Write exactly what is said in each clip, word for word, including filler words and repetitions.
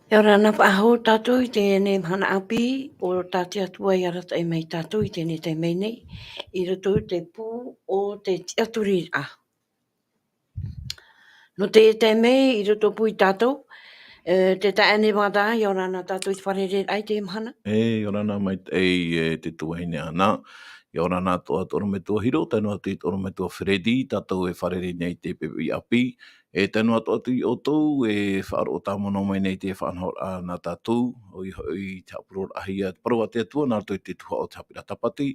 Ia ora na faʻahou tātou i teie mahana ʻāpī, ʻo tā te Atua i arataʻi mai tātou i teie taime nei, i roto i te pū o te tiʻaturiraʻa. Nō te taime i roto pū ia tātou, e, te taeaʻe Nevada, ia ora na tātou i te fārereiraʻa i teie mahana. E, ia ora na maitaʻi, e, te tuahine Ana, ia ora na atoʻa te ʻorometua Hiro, tae noa atu i te ʻorometua Freddy, tātou e fārerei nei i te poʻipoʻi ʻāpī, e tae noa atu atu ia ʻoutou, e faʻaroʻo tāmau mai nei i te faʻanahoraʻa nā tātou, ʻoia hoʻi te haʻapuroroʻahia te parau a te Atua, nā roto i te tuhaʻa o te haʻapiʻiraʻa Tāpati,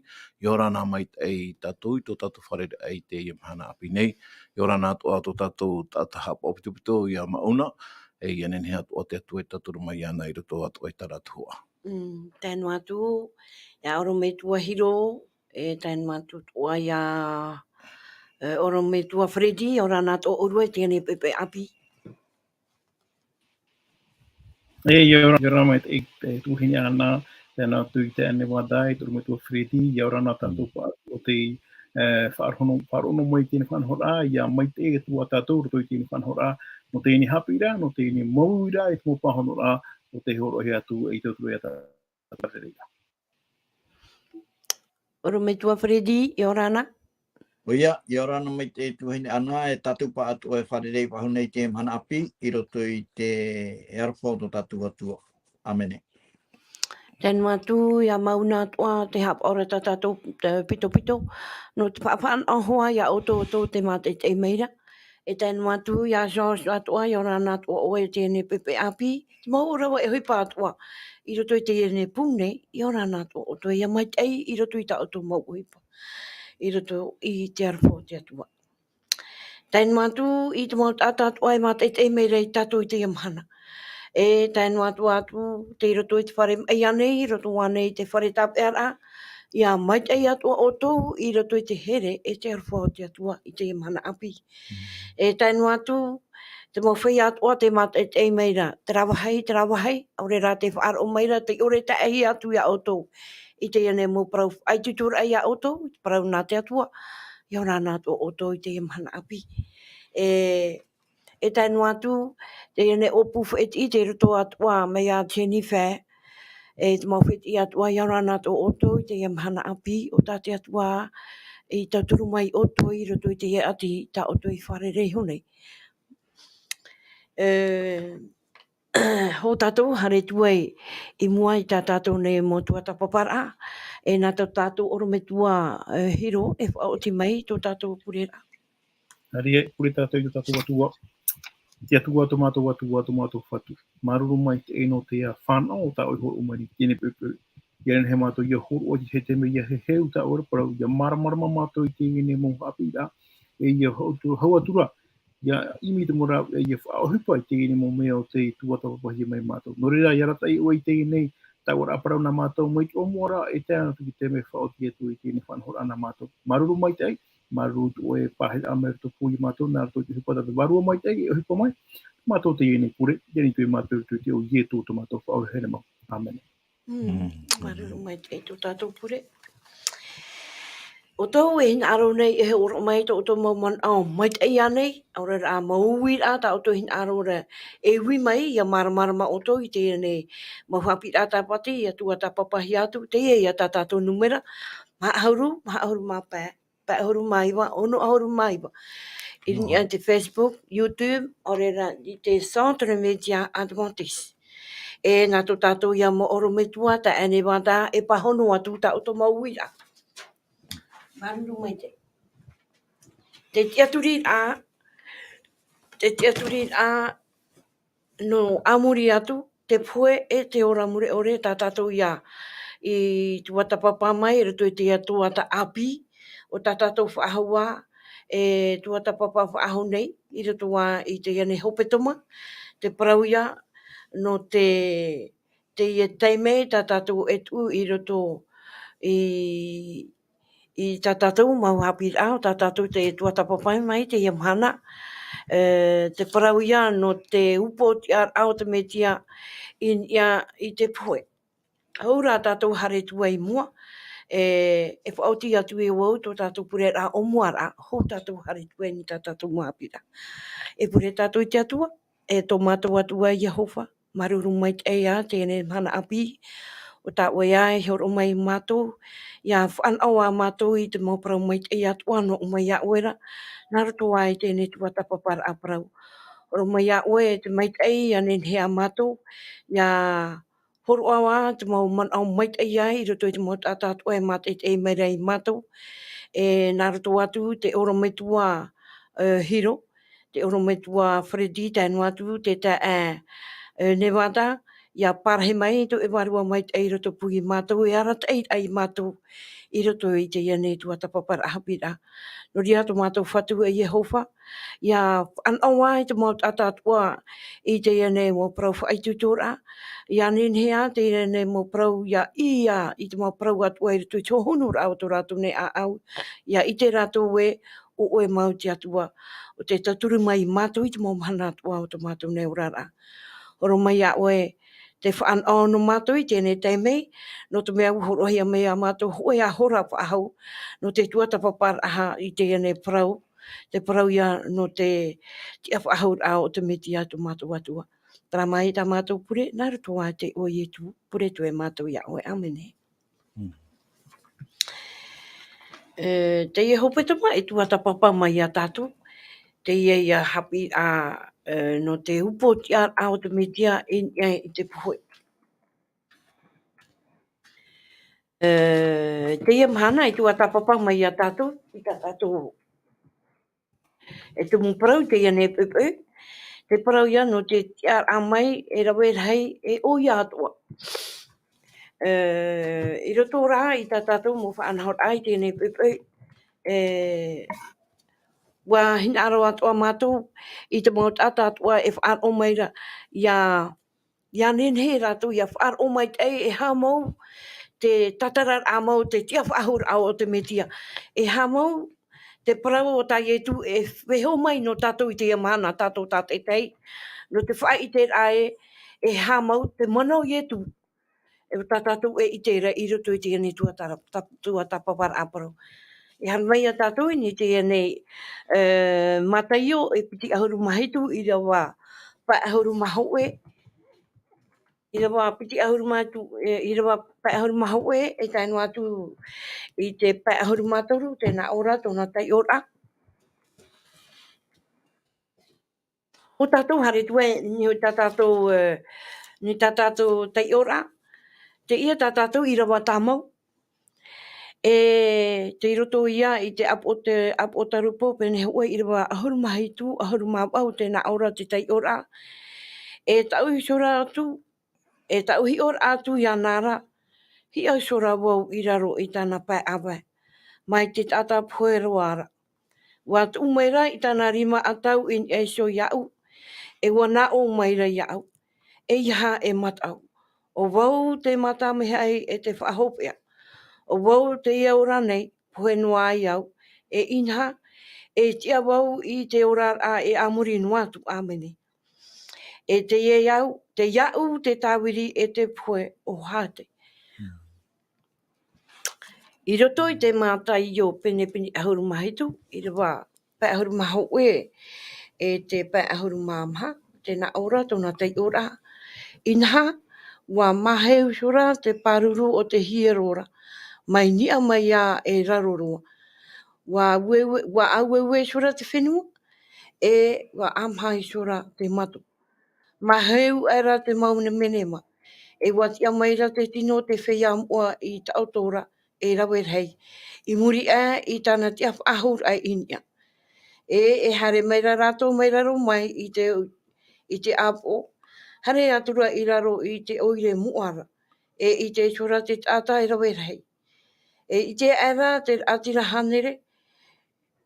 ia ora na maitaʻi ia tātou i tō tātou fārereiraʻa i teie mahana ʻāpī nei, ia ora na atoʻa tō tātou taʻata haʻapaʻo pitopito ia Mauna, e ia nehenehe atoʻa te Atua e tauturu mai iāna i roto atoʻa i tā rātou hoa. Mm, tae noa atu, ia ʻorometua Hiro, e tae noa atu atoʻa ia, e, ʻorometua Freddy, ia ora na atoʻa ʻōrua i teie poʻipoʻi ʻāpī. E, ia ora, ia ora maitaʻi, e, tuahine Ana, tae noa atu i te taeaʻe Nevada, i te ʻorometua Freddy, ia ora na tātou Mm. faʻaroʻo te, e, faʻaroʻo, faʻaroʻo mai i teie faʻanahoraʻa, ia maitaʻi atu ā tātou i roto i teie faʻanahoraʻa, nō teie haʻapiʻiraʻa, nō teie mau uiraʻa, i te mau pāhonoraʻa, ʻo tē hōroʻahia atu, e tauturu ia tātou fārereiraʻa. ʻOrometua Freddy, ia ora na. ʻOia, ia ora na maitaʻi e tuahine Ana, e tātou pāʻatoʻa e fārerei faʻahou nei i teie mahana ʻāpī, i roto i te aroha o tō tātou Atua. ʻĀmene. Tae noa atu, ia Mauna atoʻa te haʻapaʻoraʻa tā tātou, e, pitopito, nō te faʻa-, faʻanahonahoa ia ʻoutou, ʻoutou tē mātaʻitaʻi mai ra. E tae noa atu, ia George atoʻa, ia ora na atoʻa ʻoe i teie poʻipoʻi ʻāpī, te mau ʻōrua e ʻohipa atoʻa, i roto i teie pū nei, ia ora na atoʻa ʻoutou ia maitaʻi, i roto i tā ʻoutou mau ʻohipa, i roto i te aroha o te Atua. Tae noa atu, i te mau taʻata atoʻa e mātaʻitaʻi mai ra ia tātou i teie mahana. E tae noa atu atu, tei roto i te fare maʻi ānei, i roto ānei i te fare tāpeʻaraʻa, ia maitaʻi atoʻa ʻoutou, i roto i te here, e te aroha o te Atua, i teie mahana ʻāpī. Mm. E tae noa atu, te mau feiā atoʻa tē mātaʻitaʻi mai ra, terā vāhi, terā vāhi, ʻaore rā tē faʻaroʻo mai ra, tē ʻore taʻahi atu ia ʻoutou. I teie mau parau faʻaitoitoraʻa ia ʻoutou, i te parau nā te Atua, ia ora na atoʻa ʻoutou i teie mahana ʻāpī. E, e tae noa atu, teie ʻōpū fētiʻi, tei roto atoʻa mai ia Jennifer, e te mau fētiʻi atoʻa, ia ora na atoʻa ʻoutou i teie mahana ʻāpī, ʻo tā te Atua i tauturu mai ia ʻoutou i roto i teie ʻati tā ʻoutou i fārerei iho nei. E, hou tātou, haere atu ai i mua i tā tātou nei mau tuatāpaparaʻa, e nā tō tātou ʻorometua, e, Hiro, e faʻaoti mai tō tātou pureraʻa. Haere ā, pure tātou i tō tātou Atua. Te Atua, tō mātou Atua, tō mātou Fatu. Māuruuru maitaʻi nō te fānaʻo tā ʻoe i hōroʻa mai i teie poʻipoʻi. ʻIa nehenehe mātou ʻia hōroʻa i te taime ʻia heheu tā ʻoe parau, ʻia māramarama mātou i teie mau haʻapiʻiraʻa. E ʻia hau atu, hau atu ra, ʻia ʻimi i te mau rāveʻa, ʻia faʻaʻohipa i teie mau mea o tē tuatāpapahia mai mātou. Nō reira, ʻia arataʻi ʻoe i teie taoʻa parau nā mātou, mai te ʻōmuaraʻa e tae noa atu i te mea faʻaoti atu i teie faʻanahoraʻa nā mātou. Māuruuru maitaʻi, māuruuru i tō ʻoe pāhonoraʻa mai roto pū ia mātou, nā roto i te ʻohipa tātou vārua maitaʻi, e ʻohipa mai, mātou teie pure, teie nei mātou i roto i te iʻoa o Ietu tō mātou Faʻaora here mau. ʻĀmene. Mm, Mm. māuruuru maitaʻi tō tātou pure. ʻO tō ʻoe hinaʻaro nei e hōroʻa mai tō ʻoutou mau manaʻo maitaʻi ānei, ʻaore rā mau uiraʻa tā ʻoutou hinaʻaro ra e ui mai, ʻia māramarama ʻoutou i teie mau haʻapiʻiraʻa Tāpati, ʻia tuatāpapahia atu, teie ia tā tātou nūmera, maha ʻahuru, maha ʻahuru mā pae, pae ʻahuru mā iva, ono ʻahuru mā iva. I niʻa i te Facebook, YouTube, ʻaore rā i te Centre Média Adventiste. E nā tō tātou ia mau ʻorometua, taeaʻe Nevada, e pāhono atu tā ʻoutou mau uiraʻa. Māuruuru maitaʻi. Te tiʻaturiraʻa, te tiʻaturiraʻa nō ā muri atu, te pohe e te ora mure ʻore, tā tātou ia i tuatāpapa mai, i roto i te tuatāpapa ʻāpī, ʻo tā tātou faʻahou ā, e tuatāpapa faʻahou nei, i roto ā i teie hepetoma, te parau ia, nō te, teie taime, tā tātou e tuʻu i roto i, i tā tātou mau haʻapiʻiraʻa, tā tātou te tuatāpapa mai, teie mahana, e, te parau ia, nō te upoʻotiʻaraʻa o te Mesia, i, ia, i te pohe. Hou rā tātou haere atu ai i mua, e, e faʻaoti atu iā vau tō tātou pureraʻa ʻōmuaraʻa, hou tātou haere atu ai i tā tātou mau haʻapiʻiraʻa. E pure tātou i te Atua, e tō mātou Atua Iehova, Māuruuru maitaʻi ā teie nei mahana ʻāpī, ʻo tā ʻoe ā e hōroʻa mai mātou, ʻia faʻanaho ā mātou i te mau parau maitaʻi atoʻa nō ʻoe mai iā ʻoe ra, nā roto ā i teie nei tuatāpaparaʻa parau. Hōroʻa mai iā ʻoe te maitaʻi, ʻia nehenehe ā mātou, ʻia hōroʻa ā te mau manaʻo maitaʻi ā i roto i te mau taʻata atoʻa e mātaʻitaʻi mai ra iā mātou, e nā roto atu te ʻorometua, e, Hiro, te ʻorometua Freddy, tae noa atu te taeaʻe, e, Nevada, ʻia parahi mai tō ʻoe vārua maitaʻi i roto pū iā mātou, e arataʻi iā mātou i roto i teie nei tuatāpaparaʻa haʻapiʻiraʻa. Nō reira tō mātou Fatu e Iehova, ʻia faʻanaho ā i te mau taʻata atoʻa i teie nei mau parau faʻaitoitoraʻa, ʻia nehenehe ā teie nei mau parau ʻia ʻī ā i te mau parau atoʻa i roto i te hōhonuraʻa o tō rātou nei ʻāʻau, ʻia ʻite rātou ē, ʻo ʻoe mau te Atua, ʻo tē tauturu mai iā mātou i te mau mahana atoʻa o tō mātou nei oraraʻa. Hōroʻa mai iā ʻoe te faʻanaho nō mātou i teie nei taime, nō te mea ʻua hōroʻahia mai iā mātou hōʻē ā hora faʻahou, nō te tuatāpaparaʻa i teie nei parau, te parau ïa nō te tiʻafaʻahouraʻa o te Mesia tō mātou Atua. Terā mai tā mātou pure, nā roto ā iā ʻoe Ietu, pure atu e mātou iā ʻoe. ʻĀmene. Mm. E, teie hepetoma e tuatāpapa mai iā tātou, teie ïa haʻapiʻiraʻa, e, nō te upoʻotiʻaraʻa o te Mesia i niʻa i te pohe. E, teie mahana e tuatāpapa mai iā tātou, i tā tātou e tumu parau teie nei poʻipoʻi, te parau ïa nō te tiʻaraʻa mai e rave rahi e ʻoia atoʻa. E, i roto rā i tā tātou mau faʻanahoraʻa i teie nei poʻipoʻi, e, ʻua hinaʻaro atoʻa mātou i te mau taʻata atoʻa e faʻaroʻo mai ra ʻia ʻia nehenehe rātou ʻia faʻaroʻo maitaʻi, e aha mau te tātararaʻa mau, te tiʻafaʻahouraʻa o te Mesia. E aha mau te parau o tā Ietu e vaiiho mai nō tātou i teie mahana, tātou tātaʻitahi, nō te faʻaʻiteraʻa ē, e aha mau te mana o Ietu, e tā tātou e ʻite ra i roto i teie nei tuatāra-, tā-, tuatāpaparaʻa parau. E haere mai ā tātou i niʻa i teie nei, e, Mataio e piti ʻahuru mā hitu ʻīrava pae ʻahuru mā hōʻē, ʻīrava piti ʻahuru mā hitu, e, ʻīrava pae ʻahuru mā hōʻē, e tae noa atu i te pae ʻahuru mā toru, tē nā ʻō ra tōna taiʻoraʻa. ʻO tātou haere atu ē, i niʻa i tā tātou, e, i tā tātou taiʻoraʻa, teie tā tātou ʻīrava tāmau. E tei roto ïa i te ʻāpoʻo-, te ʻāpoʻotarupo, pene hōʻē ʻīrava ʻahuru mā hitu, ʻahuru mā vaʻu, tē nā ʻō ra te taiʻoraʻa. E taʻu iho ra atu, e taʻu hiʻoraʻa atu iāna ra, hiʻo iho ra vau i raro i tāna pae ʻāvae, mai te taʻata pohe roa ra. ʻUa tuʻu mai ra i tāna rima ʻatau i niʻa iho iāʻu, e ʻua nā ʻō mai ra iāʻu, ʻEiaha e mataʻu. ʻO vau te matamehai e te faʻahopeʻa. ʻO vau teie ora nei, pohe noa ai au, e inaha, e tiʻa vau i te oraraʻa e a muri noa atu. ʻĀmene. E teie au, tei iāʻu te tāviri e te pohe ʻo Hāte. Hmm. I roto i te Mataio pene piti ʻahuru mā hitu, ʻīrava pae ʻahuru mā hōʻē, e te pae ʻahuru mā maha, tē nā ʻō ra tōna taiʻoraʻa. Inaha, ʻua māheu iho ra te pāruru o te hiero ra, mai niʻa mai ā e raro roa. ʻUa ueue-, ʻua ʻāueue iho ra te fenua, e ʻua ʻāmaha iho ra te mato. Māheu aʻe ra te mau nemenema, e ʻua tiʻa mai ra te tino o te feiā moʻa i taʻoto ra, e rave rahi, i muri aʻe i tāna tiʻafaʻahouraʻa i niʻa. E, e haere mai ra rātou mai raro mai i te, i te ʻāpoʻo, haere atu ra i raro i te ʻoire moʻa ra, e ʻite iho ra te taʻata e rave rahi. E ʻite aʻe ra te raʻatira hānere,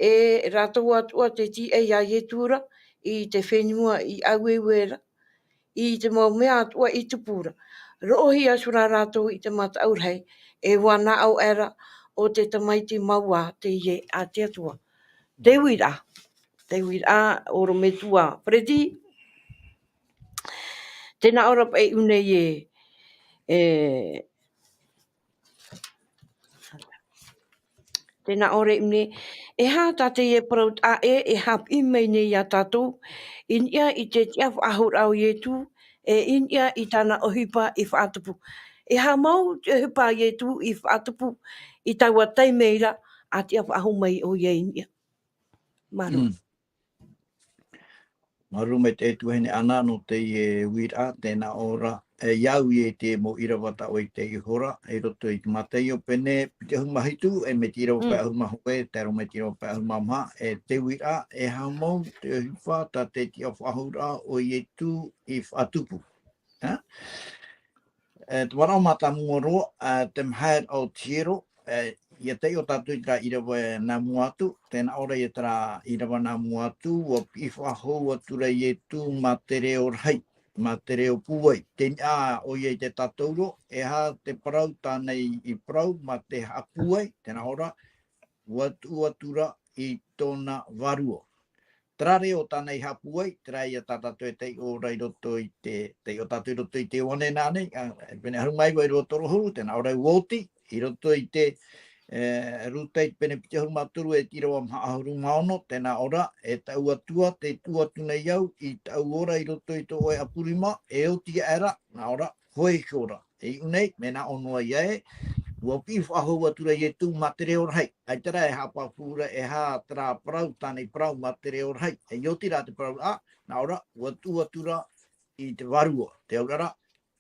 e rātou atoʻa tei tīaʻi iā Ietu ra, i te fenua i ʻāueue ra, i te mau mea atoʻa i tupu ra. Roʻohia iho ra rātou i te mataʻu rahi, e ʻua nā ʻō aʻe ra, ʻo te tamaiti mau ā teie a te Atua. Te uiraʻa, te uiraʻa, ʻorometua Freddy, tē nā ʻō ra paʻi ʻū nei ē, e, Tē nā ʻō ra ʻū nei, e aha tā teie parau taʻa ʻē e haʻapiʻi mai nei iā tātou, i niʻa i te tiʻafaʻahouraʻa o Ietu, e i niʻa i tāna ʻohipa i faʻatupu. E aha mau te ʻohipa a Ietu i faʻatupu i taua taime ra a tiʻa faʻahou mai ʻoia i niʻa. Māuruuru. Mm. Māuruuru maitaʻi e tuahine Ana nō teie uiraʻa, tēnā ʻō ra, e, ʻia au i te mau ʻīrava tā ʻoe i teiaha ra, i roto i te Mātaio pene piti ʻahuru mā hitu, e, mai te ʻīrava Mm. pae ʻahuru mā hōʻē, tae roa mai te ʻīrava pae ʻahuru mā maha, e, te uiraʻa, e aha mau te ʻohipa tā te tiʻa faʻahouraʻa o Ietu i faʻatupu. Ha? E, te manaʻo mātāmua roa, e, te mahaeraʻa o te hiero, e, ʻia taiʻo tātou i terā ʻīrava e nā mua atu, tēnā ʻō ra ʻia terā ʻīrava nā mua atu, ʻua piʻi faʻahou atura Ietu mā te reo rahi, mā te reo pūai. Tē niʻa ʻoia i te tātauro, e aha te parau tāna i, i parau mā te haʻapūai, tēnā ʻō ra, ʻua tuʻu atura i tōna vārua. Terā reo tāna i haʻapūai, terā ïa tā tātou e taiʻo ra i roto i te, taiʻo tātou i roto i te Ioane nā nei, a, pene ʻahuru mā iva ʻīrava toru ʻahuru, tēnā ʻō ra ʻua oti, i roto i te, e, Ruta i te pene piti ʻahuru mā toru e te ʻīrava maha ʻahuru mā ono, tēnā ʻō ra, e taʻu Atua, tē tuʻu atu nei au, i taʻu ora i roto i tō ʻoe ʻapu rima, e oti aʻera, nā ʻō ra, hōʻē iho ra. E iʻu nei, mea nā ʻō noa ïa ē, ʻua piʻi faʻahou atura Ietu mā te reo rahi. ʻAita rā e haʻapāpū ra, e aha terā parau, tāna i parau mā te reo rahi. E oti rā te parau ra, nā ʻō ra, ʻua tuʻu atura i te vārua. Te auraʻa ra,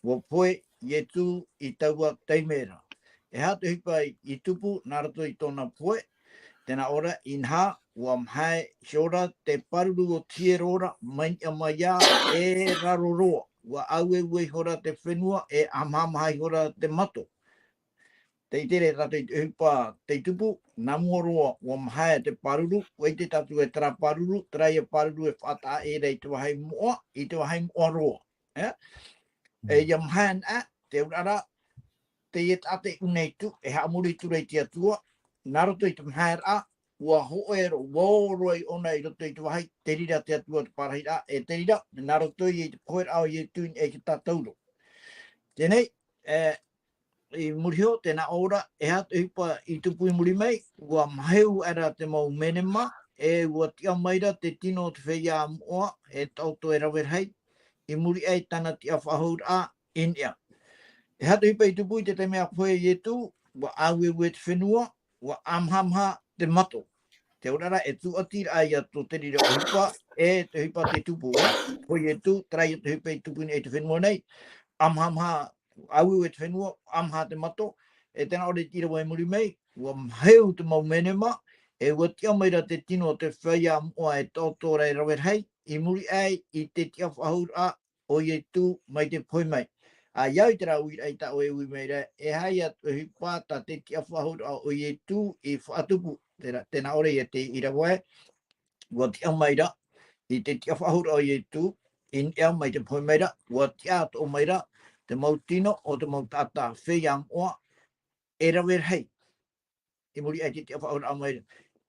ʻua pohe Ietu i taua taime ra. E aha te ʻohipa i, i tupu nā roto i tōna pohe, tēnā ʻō ra, inaha, ʻua mahae iho ra te pāruru o te hiero ra, mai niʻa mai ā, e raro roa. ʻUa ʻāueue iho ra te fenua, e ʻamahamaha iho ra te mato. Tē ʻite ra tātou i te ʻohipa tei tupu, nā mua roa, ʻua mahae te pāruru, ʻua ʻite tātou e terā pāruru, terā ïa pāruru e faʻataʻa ʻē ra i te vāhi moʻa, i te vāhi moʻa roa. E? E Mm. ʻia mahae ana, te auraʻa ra, teie taʻata i ʻō nei atu, e haʻamori atu ra i te Atua, nā roto i te mahaeraʻa, ʻua hōʻē roa, ʻua ō roa i ʻōna i roto i te vāhi, te reira te Atua te pārahiraʻa, e te reira, nā roto i te poheraʻa o Ietu i niʻa i te tātauro. Teie nei, e, i muri iho, tēnā ʻō ra, e aha te ʻohipa i tupu i muri mai, ʻua maheu aʻera te mau menema, e ʻua tiʻa mai ra te tino o te feiā moʻa, e taʻoto e rave rahi, i muri aʻe i tāna tiʻa faʻahouraʻa i niʻa. E aha te ʻohipa i tupu i te taime a pohe Ietu, ʻua ʻāueue te fenua, ʻua ʻamahamaha te mato. Te auraʻa ra, e tūʻati ra ïa tō te reira ʻohipa, e te ʻohipa tei tupu, ʻua pohe Ietu, terā ïa te ʻohipa i tupu i niʻa i te fenua nei, ʻamahamaha, ʻāueue te fenua, ʻamahamaha te mato, e tēnā ʻō ra i te ʻīrava i muri mai, ʻua maheu te mau menema, e ʻua tiʻa mai ra te tino o te feiā moʻa e taʻoto ra e rave rahi, i muri aʻe i te tiʻa faʻahouraʻa o Ietu mai te pohe mai. ʻA, ʻia au i terā uiraʻa tā ʻoe e ui mai ra, e aha ïa te ʻohipa tā te tiʻa faʻahouraʻa o Ietu i faʻatupu, terā, tēnā ʻō ra ïa te ʻīrava ē, ʻua tiʻa mai ra, i te tiʻa faʻahouraʻa o Ietu, i niʻa mai te pohe mai ra, ʻua tiʻa atoʻa mai ra, te mau tino o te mau taʻata feiā moʻa, e rave rahi. I muri aʻe i te tiʻa faʻahouraʻa mai ra.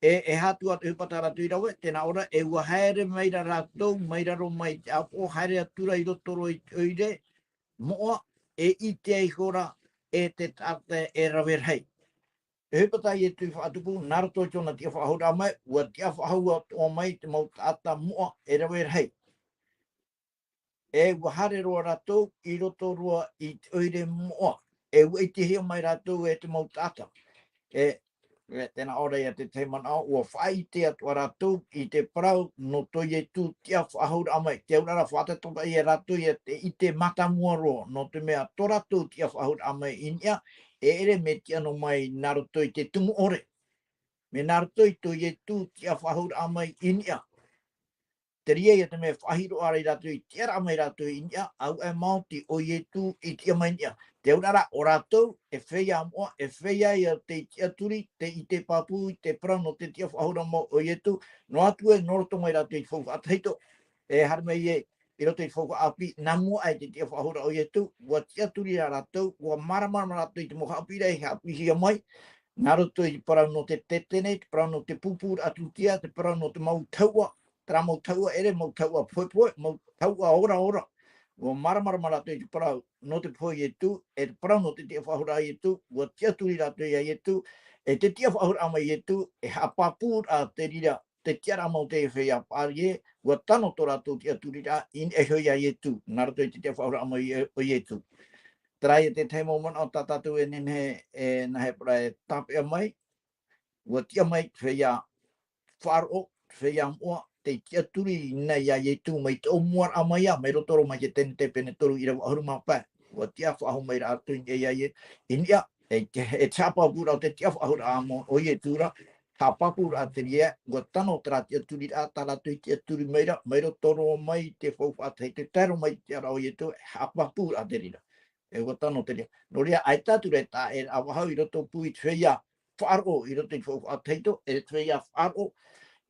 E, e aha atu ā te ʻohipa tā rātou i rave, tēnā ʻō ra, e ʻua haere mai ra rātou, mai raro mai te ʻāpoʻo, haere atu ra i roto roa i te ʻoire moʻa, e ʻite iho ra, e te taʻata e rave rahi. E ʻohipa tā Ietu i faʻatupu, nā roto i tōna tiʻa faʻahouraʻa mai, ʻua tiʻa faʻahou atoʻa mai te mau taʻata moʻa, e rave rahi. E ʻua haere roa rātou i roto roa i te ʻoire moʻa. E ʻua ʻitehia mai rātou e te mau taʻata. E, e tēnā ʻō ra ïa te tahi manaʻo, ʻua faʻaʻite atoʻa rātou i te parau nō tō Ietu tiʻa faʻahouraʻa mai. Te auraʻa ra faʻatataraʻa ia rātou ïa te ʻite mātāmua roa, nō te mea tō rātou tiʻa faʻahouraʻa mai i niʻa, e ʻere mea tiʻa noa mai nā roto i te tumu ʻore. Mea nā roto i tō Ietu tiʻa faʻahouraʻa mai i niʻa. Te reira ïa te mea faʻahiroʻa ra ia rātou i tiʻaraʻa mai rātou i niʻa, auaʻe maoti ʻo Ietu i tiʻa mai i niʻa. Te auraʻa ra, ʻo rātou, e feiā moʻa, e feiā ïa tei tiʻaturi, tei ʻite pāpū i te parau nō te tiʻa faʻahouraʻa mai o Ietu, noa atu ē, nō roto mai rātou i te faufaʻa tahito, e haere mai ē, i roto i te faufaʻa ʻāpī, nā mua aʻe i te tiʻa faʻahouraʻa o Ietu, ʻua tiʻaturi ra rātou, ʻua māramarama rātou i te mau haʻapiʻiraʻa i haʻapiʻihia mai, nā roto i te parau nō te tetene, te parau nō te pūpūraʻa tūtia, te parau nō te mau tahuʻa, terā mau tahuʻa ʻere, mau tahuʻa pohepohe, mau tahuʻa oraora. ʻUa māramarama rātou i te parau nō te pohe o Ietu, e te parau nō te tiʻa faʻahouraʻa o Ietu, ʻua tiʻaturi rātou ia Ietu, e te tiʻa faʻahouraʻa mai o Ietu, e haʻapāpūraʻa te reira te tiʻaraʻa mau te feiā paʻari ē, ʻua tano tō rātou tiʻaturiraʻa i niʻa iho ia Ietu, nā roto i te tiʻafaʻahouraʻa mai o Ietu. Terā ia te tahi mau manaʻo tā tātou e nehenehe e nā hea parau e tāpeʻa mai, ʻua tiʻa mai te feiā faʻaroʻo, te feiā moʻa, tei tiʻaturi nei ia Ietu mai te ʻōmuaraʻa mai ā, mai roto roa mai te tenete pene toru ʻīrava ʻahuru mā pae. ʻUa tiʻa faʻahou mai rātou i niʻa ia Ie-, i niʻa, e te, e te haʻapāpūraʻa o te tiʻafaʻahouraʻa mau o Ietu ra, haʻapāpūraʻa te reira, ʻua tano terā tiʻaturiraʻa, tā rātou i tiʻaturi mai ra, mai roto roa mai te faufaʻa tahito, tae roa mai te tiʻaraʻa o Ietu, haʻapāpūraʻa te reira. E ʻua tano te reira. Nō reira, ʻaita atu ra e taʻeraʻa vahau i roto pū i te feiā faʻaroʻo, i roto i te faufaʻa tahito, e te feiā faʻaroʻo,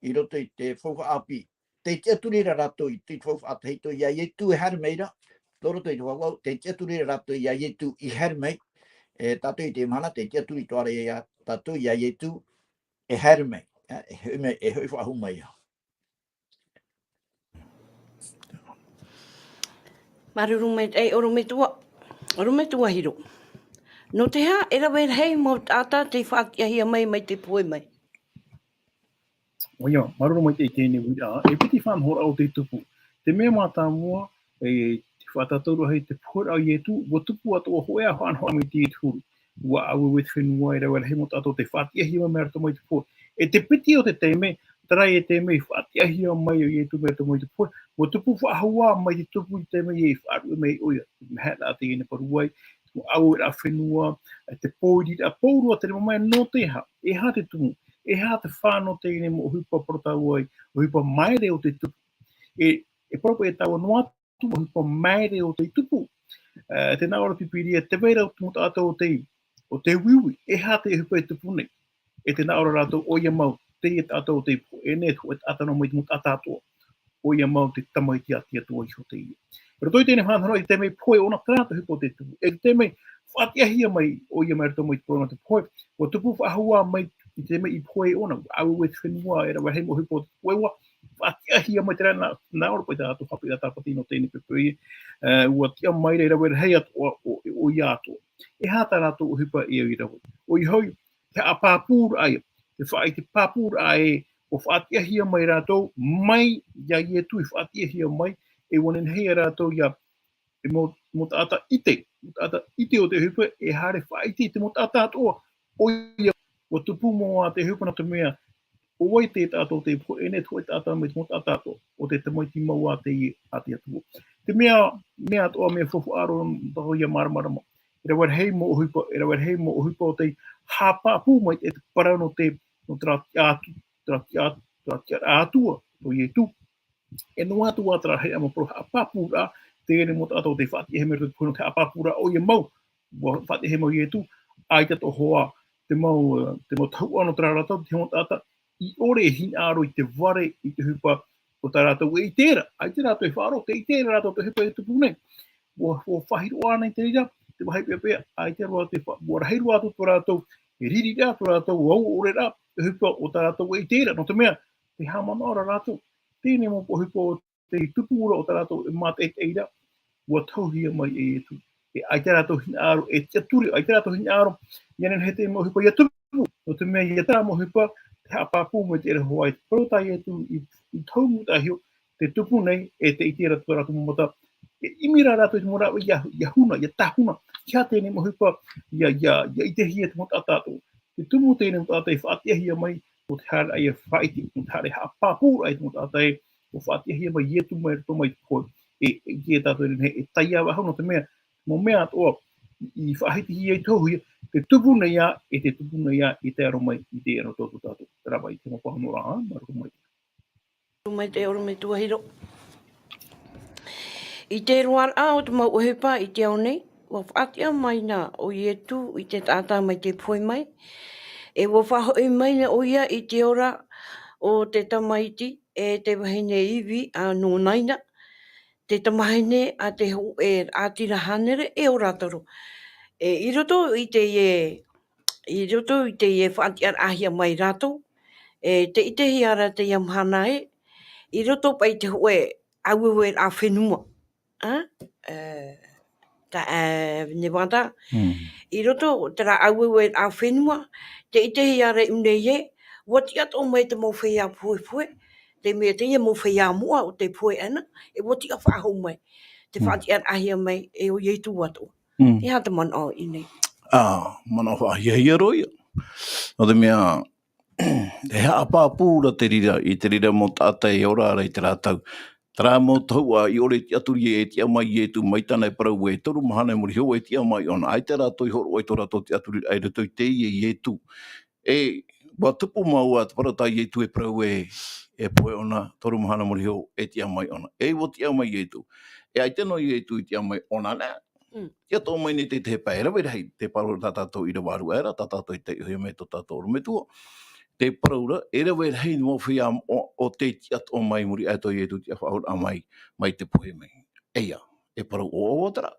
i roto i te faufaʻa ʻāpī. Tei tiʻaturi ra rātou i te faufaʻa tahito ia Ietu e haere mai ra, tō roto i te faufaʻa, tei tiʻaturi ra rātou ia Ietu i haere mai, e tātou i te mahana, tei tiʻaturi atoʻa ra ia tātou ia Ietu e haere mai, e, e hoʻi mai, e hoʻi faʻahou mai ā. Māuruuru maitaʻi, ʻorometua, ʻorometua Hiro. Nō te aha e rave rahi mau taʻata tei faʻatiʻahia mai, mai te pohe mai? ʻOia, māuruuru maitaʻi i teie nei uiraʻa, e piti faʻanahoraʻa o te tupu. Te mea mātāmua, e, te faʻatātauraʻa i te poheraʻa o Ietu, ʻua tupu atoʻa hōʻē ā faʻanahoraʻa mai te Ietu huru. ʻUa ʻāueue te fenua, e rave rahi mau taʻata tei faʻatiʻahia mai, mai roto mai te pohe. E te piti o te taime, terā ia te taime i faʻatiʻahia mai ʻo Ietu mai roto mai te pohe, ʻua tupu faʻahou ā mai te tupu i te taime i faʻaruʻe mai ʻoia. Te mea hea rā teie nei parau ai, te mau ʻāueraʻa fenua, te pōiriraʻa, pauroa te rima mai nō te aha, e aha te tumu, e aha te fā nō teie nei mau ʻohipa parau tāua ai, ʻohipa māere o te tupu. E, e parau paʻi tāua noa atu mau ʻohipa māere o te tupu. E, tē nā ʻō ra te Pīpīria, tē vai ra te mau taʻata o te, o te uiui, e aha te ʻohipa e tupu nei. E tē nā ʻō ra rātou, ʻoia mau, teie taʻata o te pohe, e nehenehe e taʻata noa mai te mau taʻata atoʻa. ʻOia mau te tamaiti a te Atua iho teie. Roto i teie nei faʻanahoraʻa, i te taime i pohe ʻōna, terā te ʻohipa o te tupu. E te taime i faʻatiʻahia mai ʻoia mai roto mai te pohe nō te pohe, ʻua tupu faʻahou ā mai i te taime i pohe ʻōna, ʻāueue te fenua, e rave rahi mau ʻohipa o te pohe, ʻua faʻatiʻahia mai, terā nā, nā ʻō ra paʻi tā rātou haʻapiʻiraʻa tāpati nō teie nei pēpē, e, ʻua tiʻa mai ra e rave rahi atoʻa, ʻo, ʻoia atoʻa. E aha tā rātou ʻohipa e au i rave? ʻOia hoʻi, te haʻapāpūraʻa ia, te faʻaʻite pāpūraʻa ē, ʻua faʻatiʻahia mai rātou, mai ia Ietu i faʻatiʻahia mai, e ʻua nehenehe ia rātou ia, e mau, mau taʻata ʻite, mau taʻata ʻite o te ʻohipa, e haere faʻaʻite i te mau taʻata atoʻa, ʻoia, ʻua tupu mau ā te ʻohipa nō te mea, ʻo vai te taʻata o te pohe, e nehenehe e taʻata mai te mau taʻata atoʻa, ʻo te tamaiti mau ā teie a te Atua. Te mea, mea atoʻa, mea faufaʻa roa, nō tātou ia māramarama. E rave rahi mau ʻohipa, e rave rahi mau ʻohipa o tei haʻapāpū mai te parau nō te, nō terā tiʻa atu, terā tiʻa atu, terā tiʻaraʻa Atua, nō Ietu. E noa atu ā terā rahi mau parau haʻapāpūraʻa, teie nei mau taʻata tei faʻatiʻahia mai roto i te pohe nō te haʻapāpūraʻa, ʻoia mau, ʻua faʻatiʻahia mai Ietu, ʻaita atoʻa hoʻi te mau, te mau tahuʻa nō terā rātou, te mau taʻata, i ʻore e hinaʻaro i te vare, i te ʻohipa o tā rātou e ʻite ra, ʻaita rātou e faʻaroʻo, tē ʻite ra rātou te ʻohipa e tupu nei. ʻUa, ʻua faʻahiroʻa ānei te reira, te vāhi peʻapeʻa, ʻaita roa te fa-, ʻua rahi roa atu tō rātou, e riri ra tō rātou, au ʻore ra, te ʻohipa o tā rātou e ʻite ra, nō te mea, tē haʻamanaʻo ra rātou, teie nei mau ʻohipa o te tupu ra o tā rātou e mātaʻitaʻi ra, ʻua tauhia mai e Ietu. E ʻaita rātou hinaʻaro, e tiʻaturi, ʻaita rātou hinaʻaro, ʻia nehenehe te mau ʻohipa ʻia tupu, nō te mea ʻia terā mau ʻohipa, te haʻapāpū mai te ʻere hoʻi, parau tā Ietu i, i tau mūtaʻa iho, te tupu nei, e tē ʻite ra tō rātou mau mata, e ʻimi ra rātou i te mau rāveʻa ʻia, ʻia huna, ʻia tāhuna, ʻia teie nei mau ʻohipa, ʻia, ʻia, ʻia ʻitehia te mau taʻata atoʻa. Te tumu teie nei mau taʻata e faʻatiʻahia mai, ʻo te haere ʻia faʻaʻite, ʻo te haere haʻapāpūraʻa i te mau taʻata ē, ʻua faʻatiʻahia mai Ietu mai roto mai te pohe. E, e ʻite tātou e nehenehe, e taiā vau nō te mea, mau mea atoʻa, i faʻahitihia, i tauhia, te tupu nei ā, e te tupu nei ā, i tae roa mai, i te ano tō tātou. Terā paʻi te mau pāhonoraʻa, māuruuru maitaʻi. Māuruuru maitaʻi, ʻorometua Hiro. I te roaraʻa o te mau ʻohipa i te ao nei, ʻua faʻatiʻa mai na ʻo Ietu i te taʻata mai te pohe mai, e ʻua faʻahoʻi mai na ʻoia i te ora o te tamaiti e te vahine ivi a nō Naina, te tamahine a te hōʻē ʻātira hānere e ʻo Lāzaro. E, i roto i teie, i roto i teie faʻatiʻaraʻahia mai rātou, e, tē ʻitehia ra teie mahana ē, i roto paʻi te hōʻē ʻāueueraʻa fenua. Ā? E, tā, e, Nevada. Mm. I roto terā ʻāueueraʻa fenua, tē ʻitehia ra i ʻō nei ē, ʻUa tiʻa atoʻa mai te mau feiā pohepohe, te mea teie mau feiā moʻa o tē pohe ana, e ʻua tiʻa faʻahou mai. Te Mm. faʻatiʻaraʻahia mai, e ʻo Ietu atoʻa. Mm. E aha te manaʻo i ʻō nei? Ā, manaʻo faʻahiahia roa ia. Nō te mea, e haʻapāpū ra te reira, i te reira mau taʻata e ora ra i terā tau. Terā mau tahuʻa i ʻore i tiʻaturi e tiʻa mai Ietu mai tāna e parau e toru mahana i muri iho e tiʻa mai ʻōna. ʻAita rātou i hōroʻa i tō rātou tiʻaturiraʻa i roto i teie Ietu. E, ʻua tupu mau ā te parau tā Ietu e parau e, e pohe ʻōna, toru mahana muri iho e tiʻa mai ʻōna. E ʻua tiʻa mai Ietu. E ʻaita noa Ietu i tiʻa mai ʻōna, nē? Mm. Tiʻa atoʻa mai nei te, te pae, e rave rahi te parau tā tātou ʻīrava ʻāruʻe ra, tā tātou i taiʻohia mai tō tātou ʻorometua. Te parau ra, e rave rahi mau feiā moʻa, ʻo tē tiʻa atoʻa mai i muri aʻe tō Ietu tiʻafaʻahouraʻa mai, mai te pohe mai. ʻEia, e parau ʻoaʻoa terā.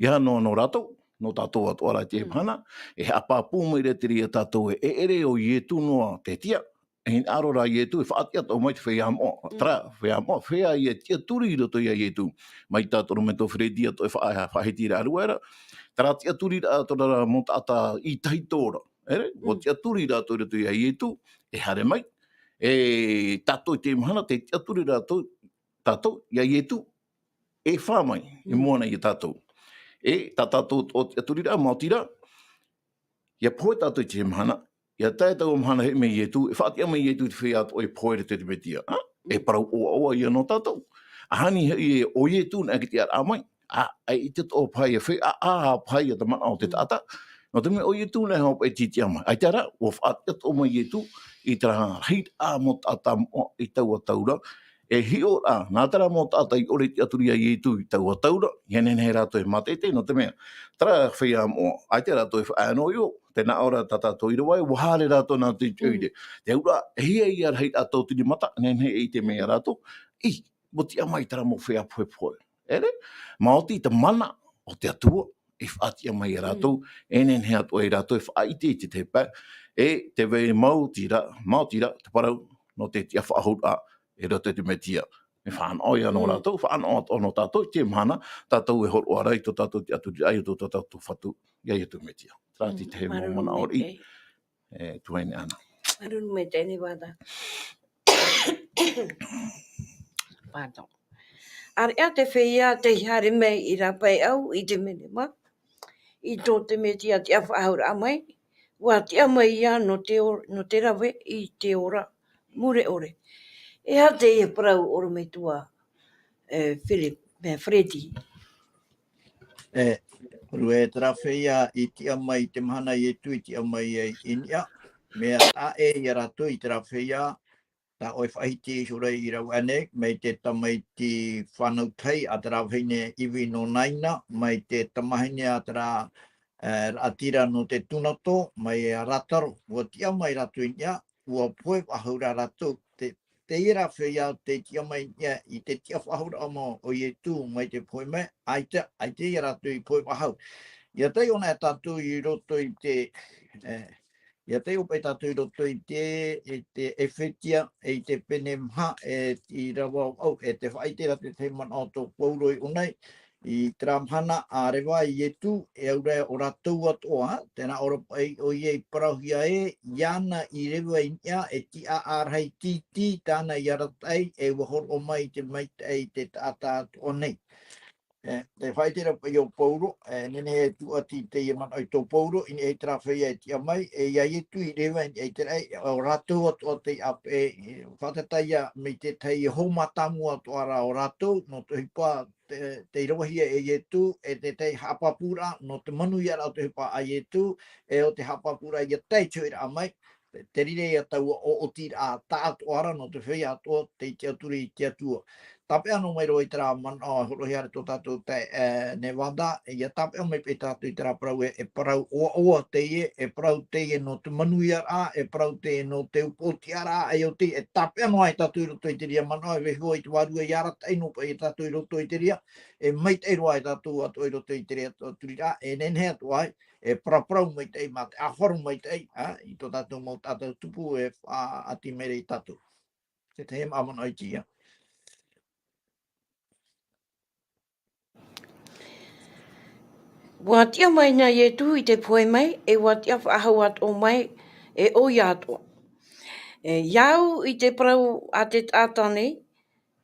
ʻEiaha noa nō rātou, nō tātou atoʻa rā i teie Mm. mahana, e haʻapāpū mai ra te reira tātou e, e ʻere ʻo Ietu noa te tiʻa, e hinaʻaro rā Ietu, e faʻatiʻa atoʻa mai te feiā moʻa. Mm. Terā, feiā moʻa, feiā ia tiʻaturi i roto ia Ietu. Mai tā te ʻorometua Freddy atoʻa e faʻa-, faʻahitiraʻa ra. Terā tiʻaturiraʻa tō rātou mau taʻata i tahito ra. ʻEre, ʻua Mm. tiʻaturi rātou i roto ia Ietu, e haere mai. E tātou i teie mahana, tē tiʻaturi rātou, tātou, ia Ietu, e fā mai, i Mm. mua na ia tātou. E, tā tātou atoʻa tiʻaturiraʻa, maoti rā, ʻia pohe tātou i teie mahana, ʻia tae taua mahana hoʻi mai Ietu, e faʻatiʻa mai Ietu i te feiā atoʻa e pohe ra te, te Metia, ā? E Mm. parau ʻoaʻoa ia nō tātou. ʻAhani hoʻi e ʻo Ietu nā ʻoe i te tiʻaraʻa mai, ā, ʻaita atoʻa paha ia feiā, ā, ā, paha ia te manaʻo o te Mm. taʻata. Nō te mea ʻo Ietu nā e hopeʻa i te tiʻa mai. ʻAita rā, ʻua faʻatiʻa atoʻa mai Ietu i terā rahiraʻa mau taʻata moʻa i taua tau ra, e hiʻo ra, nā terā mau taʻata i ʻore i tiʻaturi ia Ietu i taua tau ra, ʻia nehenehe rātou e mātete, nō te mea, terā feiā moʻa, ʻaita rātou e faʻaea noa i ʻō, tē nā ʻō ra tā tātou ʻīrava ē, ʻua haere rātou nā te Mm. ʻoire. Te auraʻa, e hia ia rahiraʻa tauatini mata, nehenehe e ʻite mai ia rātou, ʻī, ʻua tiʻa mai terā mau feiā pohepohe. ʻEre, maoti te mana o te Atua, i faʻatiʻa mai ia Mm. rātou, e nehenehe atoʻa ia rātou e faʻaʻite i te, te pae, e tē vai maoti ra, maoti ra, te parau, nō te tiʻafaʻahouraʻa, i roto i te Metia. E fānaʻo ia nō Mm. rātou, fānaʻo atoʻa nō tātou, i teie mahana, tātou e hōroʻa ra i tō tātou tiʻaturiraʻa, i tō tātou Fatu, ia Ietu Metia. Terā Mm. te tahi mau Māuruuru manaʻo maitaʻi. E tuahine Ana. Māuruuru maitaʻi Nevada. Pardon. ʻĀreʻa te feiā tei haere mai i rāpae au i te menema, i tō te Metia tiʻafaʻahouraʻa mai, ʻua tiʻa mai ia nō te o-, nō te rave i te ora mure ʻore. E aha teie parau ʻorometua, e, Philip, e, Freddy? E, ʻoia terā feiā i tiʻa mai i te mahana Ietu i tiʻa mai ai i niʻa, mea taʻa ʻē ia rātou i terā feiā, tā ʻoe faʻahiti iho ra i rave nei, mai te tamaiti fānau tahi a terā vahine ivi nō Naina, mai te tamahine a terā, e, raʻatira nō te Tunato, mai a Rataro, ʻua tiʻa mai rātou i niʻa, ʻua pohe faʻahou ra rātou, te, teie rā feiā tei tiʻa mai i niʻa i te tiʻafaʻahouraʻa mau o Ietu mai te pohe mai, ʻaita, ʻaita ia rātou i pohe faʻahou. ʻIa taiʻo anaʻe tātou i roto i te, e, ʻIa taiʻo paʻi tātou i roto i te, i te Efetia, e i te pene maha, e ʻīrava ʻoaʻoa, e tē faʻaʻite ra te tahi manaʻo tō Pauro i ʻō nei, i terā mahana ʻa reva Ietu, e au ra ʻo rātou atoʻa, tē nā ʻō ra paʻi ʻoia i parauhia ē, iāna i reva i niʻa, e tiʻaraʻa rahi tītī tāna i arataʻi, e ʻua hōroʻa mai i te maitaʻi i te taʻata atoʻa nei. E, tē faʻaʻite ra paʻi ʻo Pauro, e, nehenehe e tūʻati teie manaʻo i tō Pauro, i niʻa i terā feiā e tiʻa mai, e, ia Ietu i reva i niʻa i te raʻi, ʻo rātou atoʻa tei ʻāpeʻe, e, faʻatata ia mai te tahi e hōmatamu atoʻa ra o rātou, nō te ʻohipa, te, tei ravehia e Ietu, e te tahi haʻapāpūraʻa, nō te manuiaraʻa o te ʻohipa a Ietu, e ʻo te haʻapāpūraʻa ia tae i te hoʻiraʻa mai, te, te riro ia taua ʻoʻotiraʻa tāʻātoʻa ra nō te feiā atoʻa tei tiʻaturi i te Atua. Tāpeʻa noa mai roa i terā manaʻo e hōroʻahia ra tō tātou taeaʻe, e, Nevada, ʻia tāpeʻa mai paʻi tātou i terā parau ē, e parau ʻoaʻoa teie, e parau teie nō te manuiaraʻa, e parau teie nō te upoʻotiʻaraʻa, e ʻo te, e tāpeʻa noa ai tātou i roto i te reira manaʻo, e vaiiho i te vārua ʻia arataʻi noa paʻi ia tātou i roto i te reira, e maitaʻi roa ai tātou atoʻa i roto i te reira tiʻaturiraʻa, e nehenehe atoʻa ai, e paraparau maitaʻi, mā te ʻāfaro maitaʻi, ā, i tō tātou mau taʻata tupu e faʻaʻati mai ra ia tātou. Te tahi mau manaʻo iti ia. ʻUa tiʻa mai na Ietu i te pohe mai, e ʻua tiʻafaʻahou atoʻa mai, e ʻoia atoʻa. E, i au i te parau a te taʻata nei,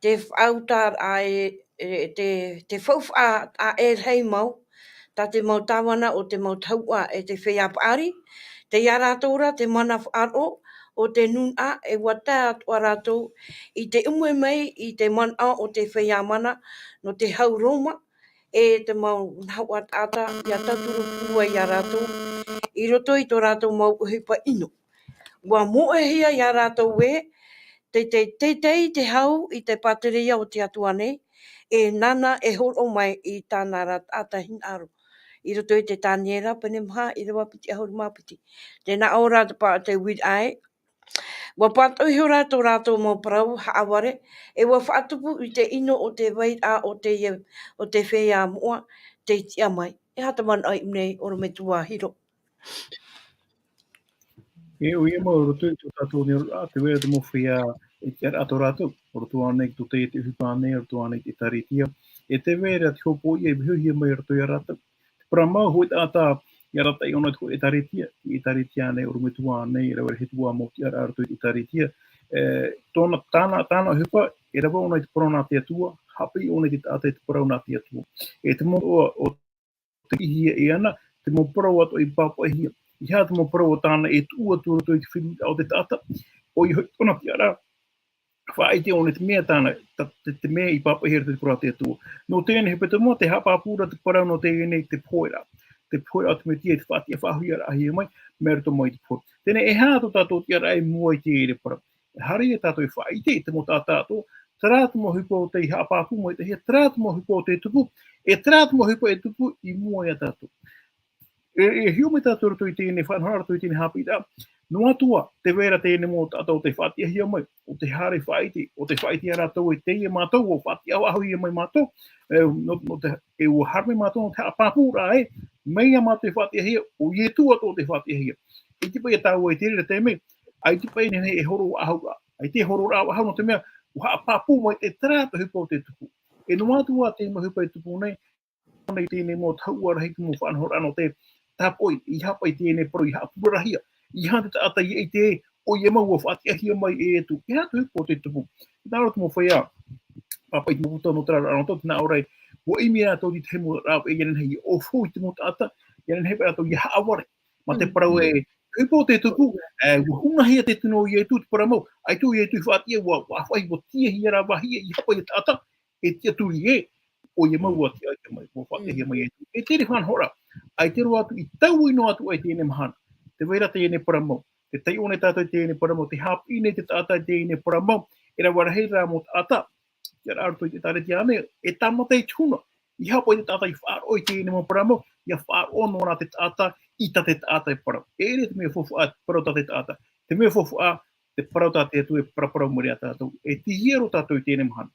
te faʻautaraʻa e, e, te, te faufaʻa a e rahi mau, tā te mau tāvana o te mau tahuʻa e te feiā paʻari, tei ia rātou ra te mana faʻaroʻo o te nūnaʻa e ua tae atu ā rātou i te ʻume mai i te manaʻo o te feiā mana nō te hau Roma, e te mau nahoʻa taʻata ia tauturu pū ai ia rātou i roto i tō rātou mau ʻohipa ʻino. Ua moʻehia ia rātou ē, te, te, teitei te hau i te pātereia o te Atua nei, e nāna e hōroʻa mai i tāna ra taʻata hinaʻaro. I roto i te Taniera, pene maha, ʻīrava piti ʻahuru mā piti. Tē nā ʻō ra te pa-, te uiraʻa ē, ua pātoʻi ihora tō rātou mau parau haʻavare, e ua faʻatupu i te ʻino o te vairaʻa o te, o te feiā moʻa, tei tiʻa mai. E aha te manaʻo i ʻō nei, ʻorometua Hiro? E, ʻoia mau, roto i tō tātou nei ra, tē vai ra te mau feiā e tiʻaraʻa tō rātou, roto ānei i tō te, te ʻohipa nei, roto ānei i te ʻĒtārētia, e tē vai ra te hopoiʻa e vaihohia mai roto ia rātou. Te parau mau, hōʻē taʻata, ia arataʻi ʻōna i te hōʻē ʻĒtārētia, i te ʻĒtārētia nei, ʻorometua nei, e rave rahi atu ā mau tiʻaraʻa roto i te ʻĒtārētia, e, tōna, tāna, tāna ʻohipa, e rave ʻōna i te parau nā te Atua, haʻapiʻi ʻōna i te taʻata i te parau nā te Atua. E te mau, o, o te hia e ana, te mau parau atoʻa i pāpaʻihia. ʻEiaha te mau parau o tāna e tuʻu atu roto i te feruriraʻa o te taʻata. ʻOia hoʻi tōna tiʻaraʻa, faʻaʻite ʻōna i te mea tāna, ta-, te, te mea i pāpaʻihia roto i te parau a te Atua. Nō teie nei hepetoma, tē haʻapāpū ra te parau nō teie nei te poheraʻa. Te poheraʻa o te Metia, te faʻatiʻa faʻahoʻiraʻahia mai, mai roto mai i te pohe. Teie nei, e aha tō tātou tiʻaraʻa i mua i teie parau? E haere ia tātou e faʻaʻite i te mau taʻata atoʻa, terā te mau ʻohipa tei haʻapāpū mai te hia, terā te mau ʻohipa tei tupu, e terā te mau ʻohipa e tupu i mua ia tātou. E, e hiʻo mai tātou roto i teie nei faʻanahoraʻa, roto i teie nei haʻapiʻiraʻa. Noa atu ā, tē vai ra teie nei mau taʻata ʻo tē faʻatiʻahia mai, ʻo tē haere faʻaʻite, ʻo tē faʻaʻite ia rātou ē teie mātou, ʻua faʻatiʻa faʻahoʻihia mai mātou, e, nō, nō te, e ʻua haere mai mātou nō te haʻapāpūraʻa ē, mai ia mātou e faʻatiʻahia, ʻo Ietu atoʻa tē faʻatiʻahia. ʻAita paʻi ia tāua i te reira taime, ʻaita paʻi e nehenehe e hōroʻa faʻahou ra. ʻAita e hōroʻa faʻahou nō te mea, ʻua haʻapāpū mai te terā te ʻohipa tē tupu. E noa atu ā te mau ʻohipa e tupu nei, nei teie nei mau tahuʻa rahi te mau faʻanahoraʻa nō te tāpoʻi, ʻeiaha paʻi teie nei parau i haʻapurarahia. ʻEiaha te taʻata i ʻite ē, ʻoia mau ʻua faʻatiʻahia mai e Ietu. E aha te ʻohipa tē tupu? Nā ʻō ra te mau feiā, pāpaʻi te mau puta nō terā ra, nō te nā ʻō ra ē, ʻua ʻimi rātou i te mau rāveʻa, ʻia nehenehe ʻia ʻōfou i te mau taʻata, ʻia nehenehe paʻi rātou ʻia haʻavare. Mā te Mm. parau ē, te ʻohipa tē tupu, e, ʻua hunahia te tino o Ietu, te parau mau, ʻaita ʻo Ietu i faʻatiʻa, ʻua, ʻua faʻi, ʻua tiahia rāveʻahia, ʻeiaha paʻi te taʻata e tiʻaturi ē, ʻoia mau Mm. ʻua tiʻahia mai, ʻua faʻatiʻahia Mm. mai e Ietu. E terā faʻanahoraʻa, ʻaita roa atu i taui noa atu ai teie nei mahana. Tē vai ra teie nei parau mau, tē taiʻo nei tātou i teie nei parau mau, tē haʻapiʻi nei te taʻata i teie nei parau mau, e rave rahi rā mau taʻata, ia rā roto i te ʻĒtārētia nei, e tāmata i te huna. ʻEiaha paʻi te taʻata i faʻaroʻo i teie nei mau parau mau, ʻia faʻaroʻo noa rā te taʻata i tā te taʻata e parau. E ʻere te mea faufaʻa, parau tā te taʻata. Te mea faufaʻa, te parau tā te Atua e paraparau mai ra ia tātou. E tīaʻi roa tātou i teie nei mahana.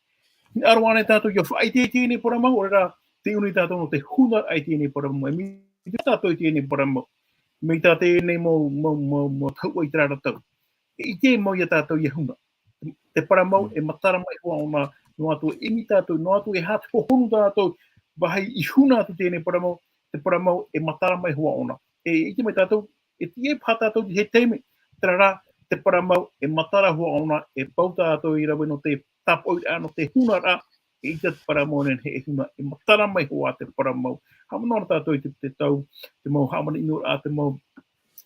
Hinaʻaro ānei tātou ʻia faʻaʻite i teie nei parau mau, ʻaore rā, tē ʻite nei tātou nō te hunaraʻa i teie nei parau mau. E mai tātou i teie nei parau mau. Mai tā teie nei mau, mau, mau, mau tahuʻa i terā ra tau. E ʻite mau ia tātou ʻia huna. Te parau mau Mm. e matara mai hoʻi ʻōna, noa atu e ʻimi tātou, noa atu e aha te hohonu tātou, vāhi i huna atu teie nei parau mau, te parau mau e matara mai hoʻi ʻōna. E ʻite mai tātou, e tīaʻi paha tātou i te taime, terā rā, te parau mau e matara hoʻi ʻōna, e pau tātou i rave nō te tāpoʻiraʻa, nō te hunaraʻa, e ʻite te parau mau e nehenehe e huna, e matara mai hoʻi te parau mau. Haʻamanaʻo ra tātou i te, te tau, te mau hāmani ʻino ra, te mau,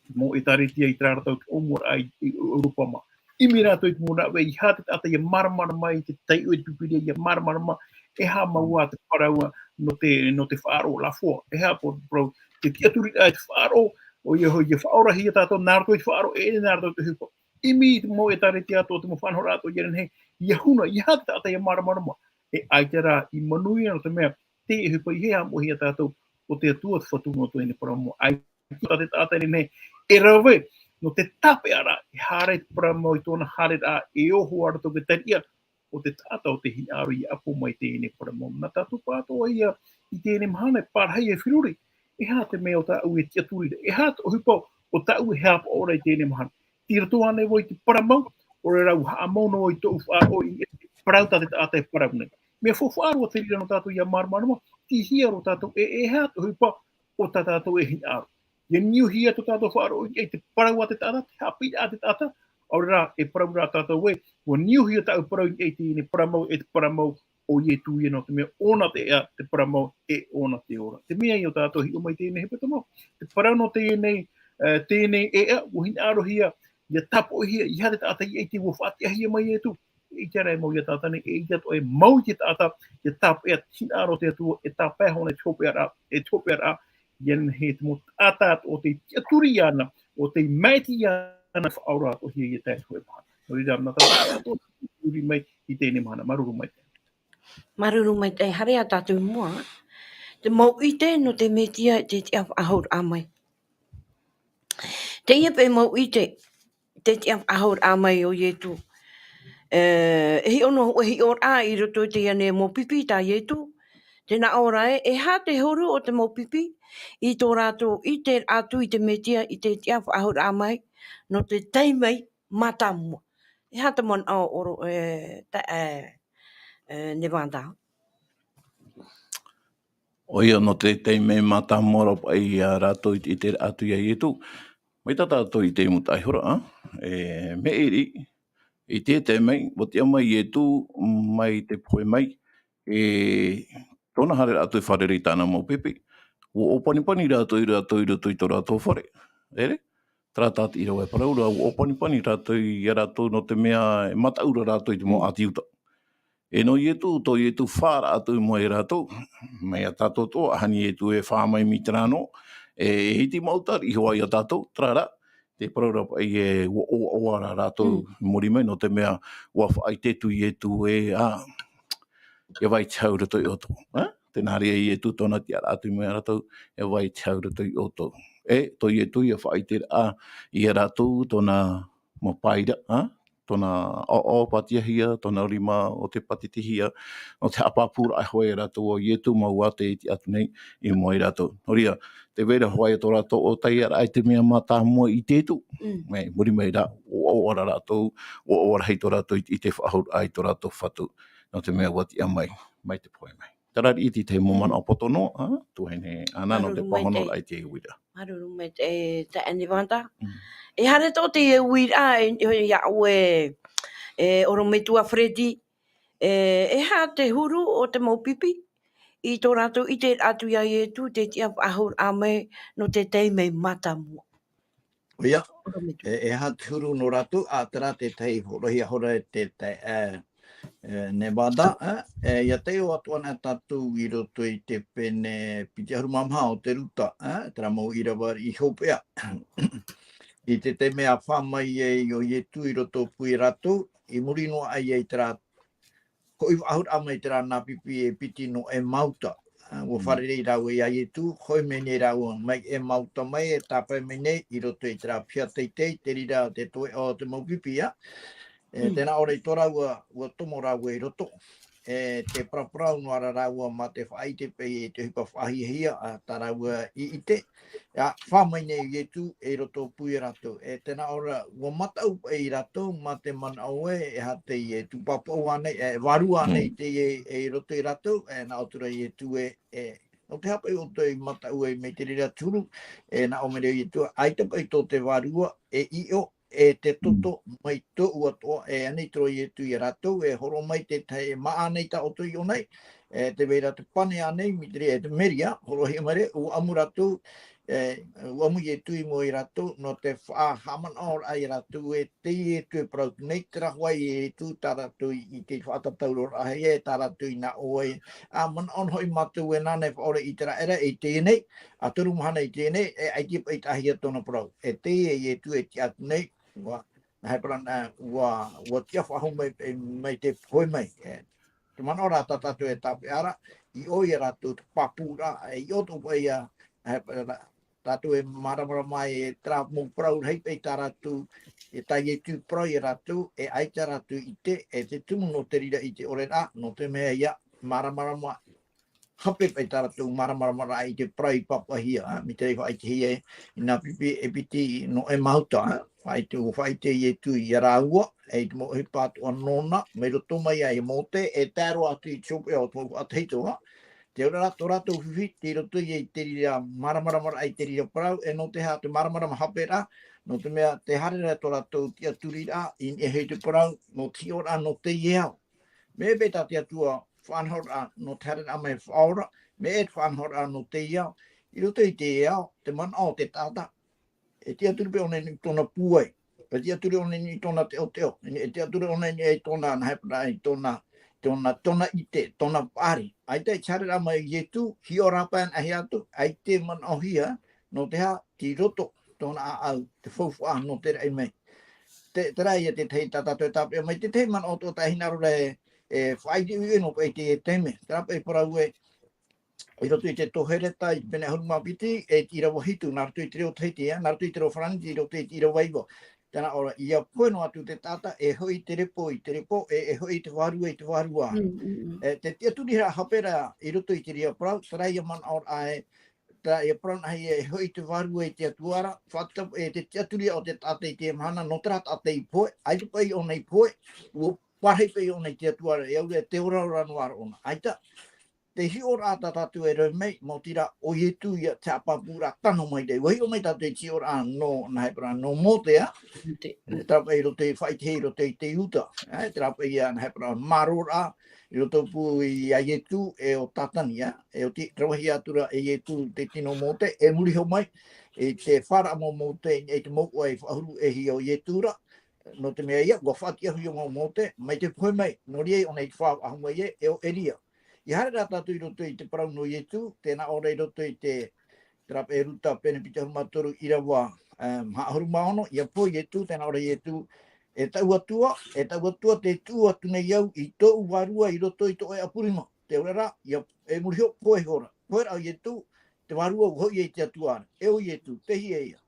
te mau ʻĒtārētia i terā ra tau te ʻōmuaraʻa i, i ʻEuropa mā. ʻImi rātou i te mau rāveʻa, ʻeiaha te taʻata ʻia māramarama i te taiʻo i te Pīpīria, ʻia māramarama, e aha mau ā te parau nō te, nō te faʻaroʻo la foi, e aha paʻi te parau, te tiʻaturiraʻa i te faʻaroʻo, ʻoia hoʻi, ʻia faʻaorahia tātou, nā roto i te faʻaroʻo, e, nā roto i te ʻohipa. ʻImi i te mau ʻĒtārētia atoʻa, te mau faʻanahoraʻa atoʻa, ʻia nehenehe, ʻia huna, ʻeiaha te taʻata ʻia māramarama. E ʻaita rā, i manuia nō te mea, te ʻohipa i hea moʻehia tātou, ʻo te Atua te Fatu nō teie nei parau mau. ʻAita tā te taʻata e nehenehe e rave, nō te tāpeʻaraʻa, e haere te parau mau i tōna haereraʻa, e ʻō hoʻi rātou i te tariʻa, ʻo te taʻata ʻo tē hinaʻaro ʻia ʻapo mai teie nei parau mau. Nā tātou pāʻatoʻa ia, i teie nei mahana, e pārahi e feruri, e aha te mea ʻo tāʻu e tiʻaturi ra, e aha te ʻohipa ʻo tāʻu e haʻapaʻo ra i teie nei mahana. Tei roto ānei vau i te parau mau, ʻaore rā ʻua haʻamau noa vau i tōʻu faʻaroʻo i te parau tā te taʻata e parau nei. Mea faufaʻa roa te reira nō tātou ʻia māramarama, tīaʻi roa tātou e, e aha te ʻohipa ʻo tā tātou e hinaʻaro. ʻIa niuhia tō tātou faʻaroʻo i te parau a te taʻata, te haʻapiʻiraʻa a te taʻata, ʻaore rā, e parau rā tātou ē, ʻua niuhia tāʻu parau i niʻa i teie nei parau mau, e te parau mau o Ietu ia, nō te mea ʻōna te ʻēʻa, te parau mau, e ʻōna te ora. Te mea ia ʻo tātou e hiʻo mai teie nei hepetoma, te parau nō teie nei, e, teie nei ʻēʻa, ʻua hinaʻarohia, ʻia tāpoʻihia, ʻeiaha te taʻata i ʻite ʻua faʻatiʻahia mai Ietu. E ʻite ā rā e mau ia tātou nei, e ʻite atoʻa e mau i te taʻata, ʻia tāpeʻa, hinaʻaro te Atua, e tāpeʻa hoʻi i te hopeʻaraʻa, e te hopeʻaraʻa, ʻia nehenehe te mau taʻata o tei tiʻaturi iāna, o tei maitaʻi iāna, faʻaora atoʻa hia i teie nei mahana. Nō reira, nā tātou, uri mai i teie nei mahana, māuruuru maitaʻi. Māuruuru maitaʻi, haere ā tātou i mua. Te mau ʻite nō te Metia i te tiʻafaʻahouraʻa mai. Teie paʻi mau ʻite, te tiʻafaʻahouraʻa mai o Ietu. E, e hiʻo noa, e hiʻoraʻa i roto i teie nei mau pipi tā Ietu. Tē nā ʻō ra ē, e aha te huru o te mau pipi i tō rātou ʻite atu i te Metia i te tiʻafaʻahouraʻa mai, nō te taime mātāmua. E aha te manaʻo ʻo, e, ta-, e, e, Nevada? ʻOia, nō te taime mātāmua ra paʻi ia rātou i te, i te ʻite atu ia Ietu. Mai tā tātou i te mau taʻata iho ra, e, mea ʻē, i te taime, ʻua tiʻa mai Ietu, mai te pohe mai, e, tōna haereraʻa atu i fārerei i tāna mau pipi. ʻUa ʻōpanipani rātou, rātou i roto i tō rātou fare. ʻEre? Terā tātou i rave parau ra, ʻua ʻōpanipani rātou ia rātou nō te mea e mataʻu ra rātou i te mau Mm. ʻāti Iuta. E nō Ietu, tō Ietu fāraʻa atu i mua ia rātou, mai ia tātou atoʻa, ʻaita Ietu e fā mai mai terā noa, e, e iti mau tari, iho ā ia tātou, terā rā, te parau ra paʻi ē, ʻua ʻoaʻoa ra rātou Mm. i muri mai, nō te mea, ʻua faʻaʻite atu Ietu ē, ā, e vai te hau i roto ia ʻoutou, ā? Tē nā reira Ietu tōna tiʻaraʻa atu i mua ia rātou, e vai te hau i roto ia ʻoutou. E, tō Ietu ia faʻaʻite ra ia rātou tōna mau paʻiraʻa, ā? Tōna ʻaoʻao pātiahia, tōna rima ʻo tē pātitihia, nō te haʻapāpūraʻa hoʻi ia rātou ʻo Ietu mau ā tē iti atu nei i mua ia rātou. Nō reira, tē vai ra hoʻi tō rātou ʻōtaʻiraʻa i te mea mātāmua i te Atua. Mm. Mai, muri mai rā, ʻua ʻoaʻoa ra rātou, ʻua ʻoaʻoa rahi tō rātou i, i te faʻahouraʻa i tō rātou Fatu. Nō te mea ʻua tiʻa mai, mai te pohe mai. Terā riʻi te tahi mau Mm. manaʻo poto noa, ā, tuahine Ana, nō te Māuruuru maitaʻi. pāhonoraʻa i te uiraʻa. Māuruuru maitaʻi, e, taeaʻe Nevada. Mm. E haere atoʻa te uiraʻa, e, e, iā ʻoe, e, ʻorometua Freddy, e, e aha te huru o te mau pipi i tō rātou ʻite atu ia Ietu, te tiʻafaʻahouraʻa mai nō te taime mātāmua. ʻOia, ʻorometua. E, e aha te huru nō rātou, ā, terā te tahi hōroʻahia hora e te, te, e, e, Nevada, e, e, ʻia taiʻo atu ana tātou i roto i te pene piti ʻahuru mā maha o te Ruta, e, terā mau ʻīrava i hopeʻa. I te taime a fā mai ai ʻo Ietu i roto pū ia rātou, i muri noa aʻe i terā hoʻi faʻahouraʻa mai terā nā pipi e piti nō ʻEmauta. Ā, ʻua Mm. fārerei rāua ia Ietu, hoʻi mai nei rāua mai ʻEmauta mai, e tāpae mai nei i roto i terā piha teitei, te reira te toeʻa o te mau pipi, ā. E, Mm. tē nā ʻō ra i tō rāua, ʻua tomo rāua i roto. E, tē paraparau noa ra rāua mā te faʻaʻite paʻi i te ʻohipa faʻahiahia, ā, tā rāua i ʻite. Ā, fā mai nei Ietu i roto pū ia rātou. E tē nā ʻō ra, ʻua mataʻu paʻi rātou mā te manaʻo ē, e aha teie tūpāpaʻu ānei, e vārua ānei Mm. teie i roto ia rātou, e nā ʻō atu ra Ietu ē, e, nō te aha paʻi ʻoutou i mataʻu ai mai te reira te huru, e nā ʻō mai ra Ietu, ʻaita paʻi tō te vārua, e ʻiʻo, e te toto mai tōʻu atoʻa, e ani tō Ietu ia rātou, e horo mai te tahi, e maʻa nei tā ʻoutou i ʻō nei, e tē vai ra te pane ānei, mai te reira, e te Meria, hōroʻahia mai ra, ʻua ʻamu rātou, e, ʻua ʻamu Ietu i mua ia rātou, nō te faʻahaʻamanaʻoraʻa ia rātou, e teie Ietu e parau nei, terā hoʻi Ietu tā rātou i, i te faʻatatauroraʻa, e tā rātou i nā ʻō ai, ā, manaʻo noa hoʻi mātou e nāna e faʻaora i ʻĪteraʻera i teie nei, ā, toru mahana i teie nei, e ʻaita paʻi tāhia tōna parau. E teie Ietu e tiʻa atu nei, ʻua, nā hea parau, ā, ʻua, ʻua tiʻa faʻahou mai, e, mai te pohe mai. E, te manaʻo ra tā tātou e tāpeʻa ra, i ʻō ia rātou te pāpūraʻa, e, i ʻō atoʻa ia, e, tātou e māramarama ai, e terā mau parau rahi paʻi tā rātou, e tā Ietu parau ia rātou, e ʻaita rātou i ʻite, e te tumu nō te reira i te ʻore ra, nō te mea ia, māramarama, hape paʻi tā rātou māramarama ra i te parau i pāpaʻihia, ā, mai te reira faʻaʻitehia e, i nā pipi e piti nō ʻEmauta, ā, faʻaʻite, ʻua faʻaʻite Ietu ia rāua, e i te mau ʻohipa atoʻa nōna, mai roto mai ia Mōte, e tae roa atu i te hopeʻa o te mau faʻatahito, ā. Te auraʻa rā, tō rātou fifi, tei roto ia i te reira māramarama ra i te reira parau, e nō te aha te māramarama hape ra, Nō te mea, tē haere ra tō rātou tiʻaturiraʻa i niʻa i te parau, nō te hiʻoraʻa nō teie ao. Mea ʻē tā te Atua faʻanahoraʻa nō te haereraʻa mai faʻaora, mea ʻē te faʻanahoraʻa nō teie ao. I roto i teie ao, te manaʻo o te taʻata, e tiʻaturi paʻi ʻōna i niʻa i tōna pūai, e tiʻaturi ʻōna i niʻa i tōna teʻoteʻo, e tiʻaturi ʻōna i niʻa i tōna, nā hea parau, i tōna, tōna, tōna ʻite, tōna paʻari. ʻAita i te haereraʻa mai o Ietu, hiʻoraʻa paʻi anaʻe atu, ʻaita e manaʻohia, nō te aha, tei roto tōna ʻāʻau, te faufaʻa nō te raʻi mai. Te, terā ia te tahi tā tātou e tāpeʻa mai, te tahi manaʻo atoʻa tā hinaʻaro ra e, e faʻaʻite ʻoia nō paʻi teie taime. Terā paʻi parau ē, i roto i te Tohereta, i te pene ʻahuru mā piti, e te ʻīrava hitu, nā roto i te reo Tahiti, ā, nā roto i te reo Farāni, i roto i te ʻīrava iva. Tē nā ʻō ra, ʻia pohe noa atu te taʻata, e hoʻi i te repo, i te repo, e, e hoʻi i te vārua, i te vārua. Mm, mm, mm. E, te tiʻaturiraʻa hape ra i roto i te reira parau, terā ia manaʻoraʻa ē, terā ia parau anaʻe ē, e hoʻi i te vārua i te Atua ra, faʻatupu, e te tiʻaturiraʻa o te taʻata i teie mahana, nō terā taʻata i pohe, ʻaita paʻi ʻōna i pohe, ʻua parahi paʻi ʻōna i te Atua ra, e auraʻa, e te oraora noa ra ʻōna. ʻAita, te hiʻoraʻa tā tātou e rave mai, maoti rā, ʻo Ietu ia te haʻapāpūraʻa tano maitaʻi. ʻUa hiʻo mai tātou i te hiʻoraʻa nō, nā hea parau, nō Mōte, ā? Mōte. Mm. Terā paʻi i roto i, faʻaʻitehia i roto i te uta, ā, terā paʻi ia, nā hea parau, māroraʻa, i roto pū ia Ietu e ʻo Tātani, ā? E ʻoti, ravehia atu ra e Ietu te tino o Mōte, e muri iho mai, i te fāraʻa mai o Mōte, i te mouʻa i faʻahuru ʻē hia o Ietu ra, nō te mea ïa, ʻua faʻatiʻahia mai ʻo Mōte, mai te pohe mai, nō reira ʻōna i te faʻaʻahu mai ē, e ʻo Eria. ʻIa haere rā tātou i roto i te parau nō Ietu, tē nā ʻō ra i roto i te, terā paʻi Ruta, pene piti ʻahuru mā toru, ʻīrava, em, maha ʻahuru mā ono, ʻia pohe Ietu, tē nā ʻō ra Ietu, e taʻu Atua, e taʻu Atua, tē tuʻu atu nei au i tōʻu vārua i roto i tō ʻoe ʻapu rima. Te reira, ʻia, e muri iho, pohe ihora. Pohe ra ʻo Ietu, te vārua ʻua hoʻi i te Atua ra. E ʻo Ietu, tei hea ïa.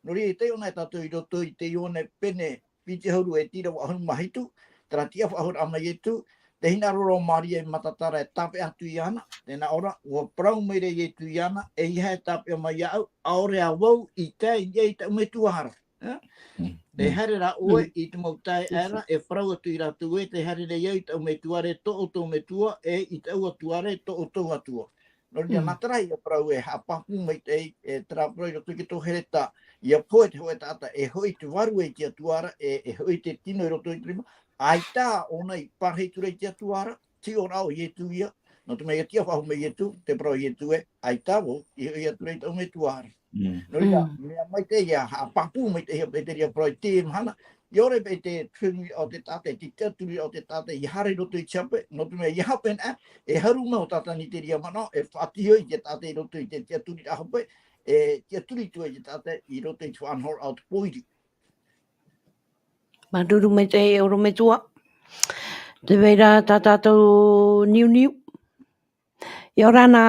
Nō reira, i taiʻo na e tātou i roto i te Ioane pene piti ʻahuru e te ʻīrava ʻahuru mā hitu, terā tiʻafaʻahouraʻa mai Ietu, tē hinaʻaro ra ʻo Maria i Matatara e tāpeʻa atu iāna, tē nā ʻō ra, ʻua parau mai ra Ietu iāna, ʻeiaha e tāpeʻa mai iāʻu, ʻaore ā vau i tae i niʻa i taʻu metua ra. Ā? Mm. Tē haere ra ʻoe Mm. i te mau taeaʻe ra, e parau atu ia rātou ē, tē haere ra au i taʻu metua ra, tō ʻoutou metua, e i taʻu Atua ra, tō ʻoutou Atua. Nō reira, Mm. nā terā ia parau e haʻapāpū maitaʻi, e terā parau i roto i te Tohereta, ʻia pohe te hōʻē taʻata, e hoʻi i te vārua i te Atua ra, e, e hoʻi i te tino i roto i te rima, ʻaita ʻōna i parahi atu ra i te Atua ra, te hiʻoraʻa o Ietu ïa, nō te mea ʻia tiʻafaʻahou mai Ietu, te parau a Ietu ē, ʻaita vau i hoʻi atu ra i taʻu metua ra. Mm. Nō reira, Mm. mea maitaʻi ïa, haʻapāpū maitaʻi ia Peteria parau i teie mahana, ʻia ʻore paʻi te tiʻaturiraʻa o te taʻata, te tiʻaturiraʻa o te taʻata, ʻia haere i roto i te hape, nō te mea ʻia hape na, e haru mai ʻo Tātani i te reira manaʻo, e faʻatiʻa i te taʻata i roto i te tiʻaturiraʻa hape, e tiʻaturi atu ai te taʻata i roto i te faʻanahoraʻa o te pōiri. Māuruuru maitaʻi e ʻorometua. Tē vai ra tā tātou niuniu. ʻIa ora na.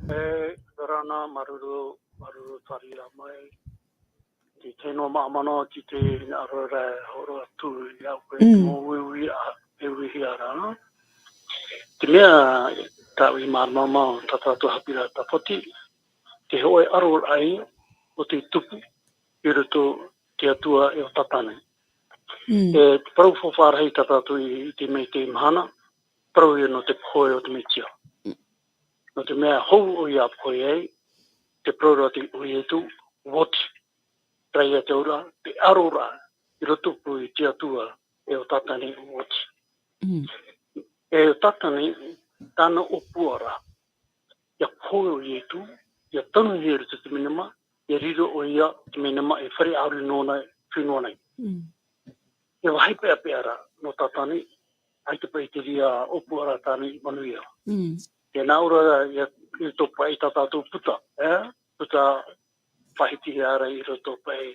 E, ʻia ora na, māuruuru, māuruuru te fāriʻiraʻa mai. Tē vai noa māʻa manaʻo, tē vai hinaʻaro ra e hōroʻa atu iā ʻoe Mm. te mau uiuiraʻa e uihia ra. Te mea, tāʻu i mārama mai, tā tātou haʻapiʻiraʻa tāpati, te hōʻē aroraʻa o te tupu i roto i te Atua e ʻo Tātani. Mm. E, te parau faufaʻa rahi tā tātou i, i ʻite mai i teie mahana, parau ïa nō te pohe o te Mesia. Mm. Nō te mea hou ʻoia ʻa pohe ai, te parau ra te, ʻo Ietu, ʻua oti. Terā ïa te auraʻa, te aroraʻa, i roto pū i te Atua e ʻo Tātani, ʻua oti. Mm. E ʻo Tātani, tāna ʻōpuaraʻa, ʻia pohe ʻo Ietu, ʻia tanuhia i roto i te menema, ʻia riro ʻoia i te menema e fare ʻāuri nōna e fenua nei. Mm. E vāhi peʻapeʻa ra nō Tātani, ʻaita paʻi te reira ʻōpuaraʻa tāna i manuia. Mm. Tē nā ʻō ra ïa, i roto paʻi tā tātou puta, e? Puta faʻahitihia ra i roto paʻi,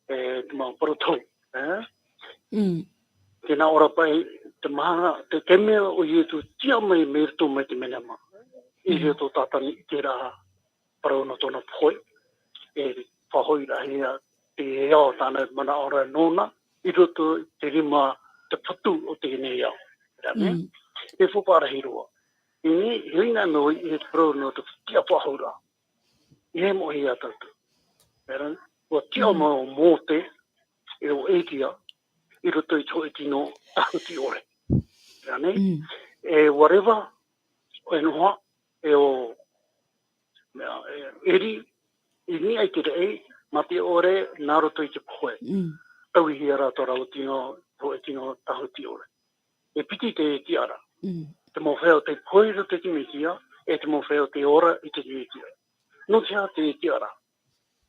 e, te mau parau tau, e? Mm. Tē nā ʻō ra paʻi te mahana, te, te mea ʻo Ietu tiʻa mai mai roto mai te menema. I Mm. roto Tātani i terā parau nō tōna pohe, e faʻahoʻiraʻahia te ao tāna manaʻo ra nōna, i roto i te rima te patu o teie nei ao. Terā mea, Mm. e faufaʻa rahi roa. I niʻa, i niʻa nō i te parau nō te tiʻafaʻahouraʻa. E moʻe ia tātou. Terā, ʻua tiʻa Mm. mai ʻo Mōte, e ʻo Eria, i roto i te hōʻē tino tāhuti ʻore. Terā nei, Mm. e ʻua reva, e Noa, e ʻo, mea, e, Eri, i niʻa i te raʻi, mate ʻore, nā roto i te pohe. Mm. Tauihia rā tō rāua tino, pohe tino tahuti ʻore. E piti te tiʻaraʻa. Mm. Te mau feiā o tei pohe i roto i te Mesia, e te mau feiā o tei ora i te Mesia. Nō te aha te tiʻaraʻa?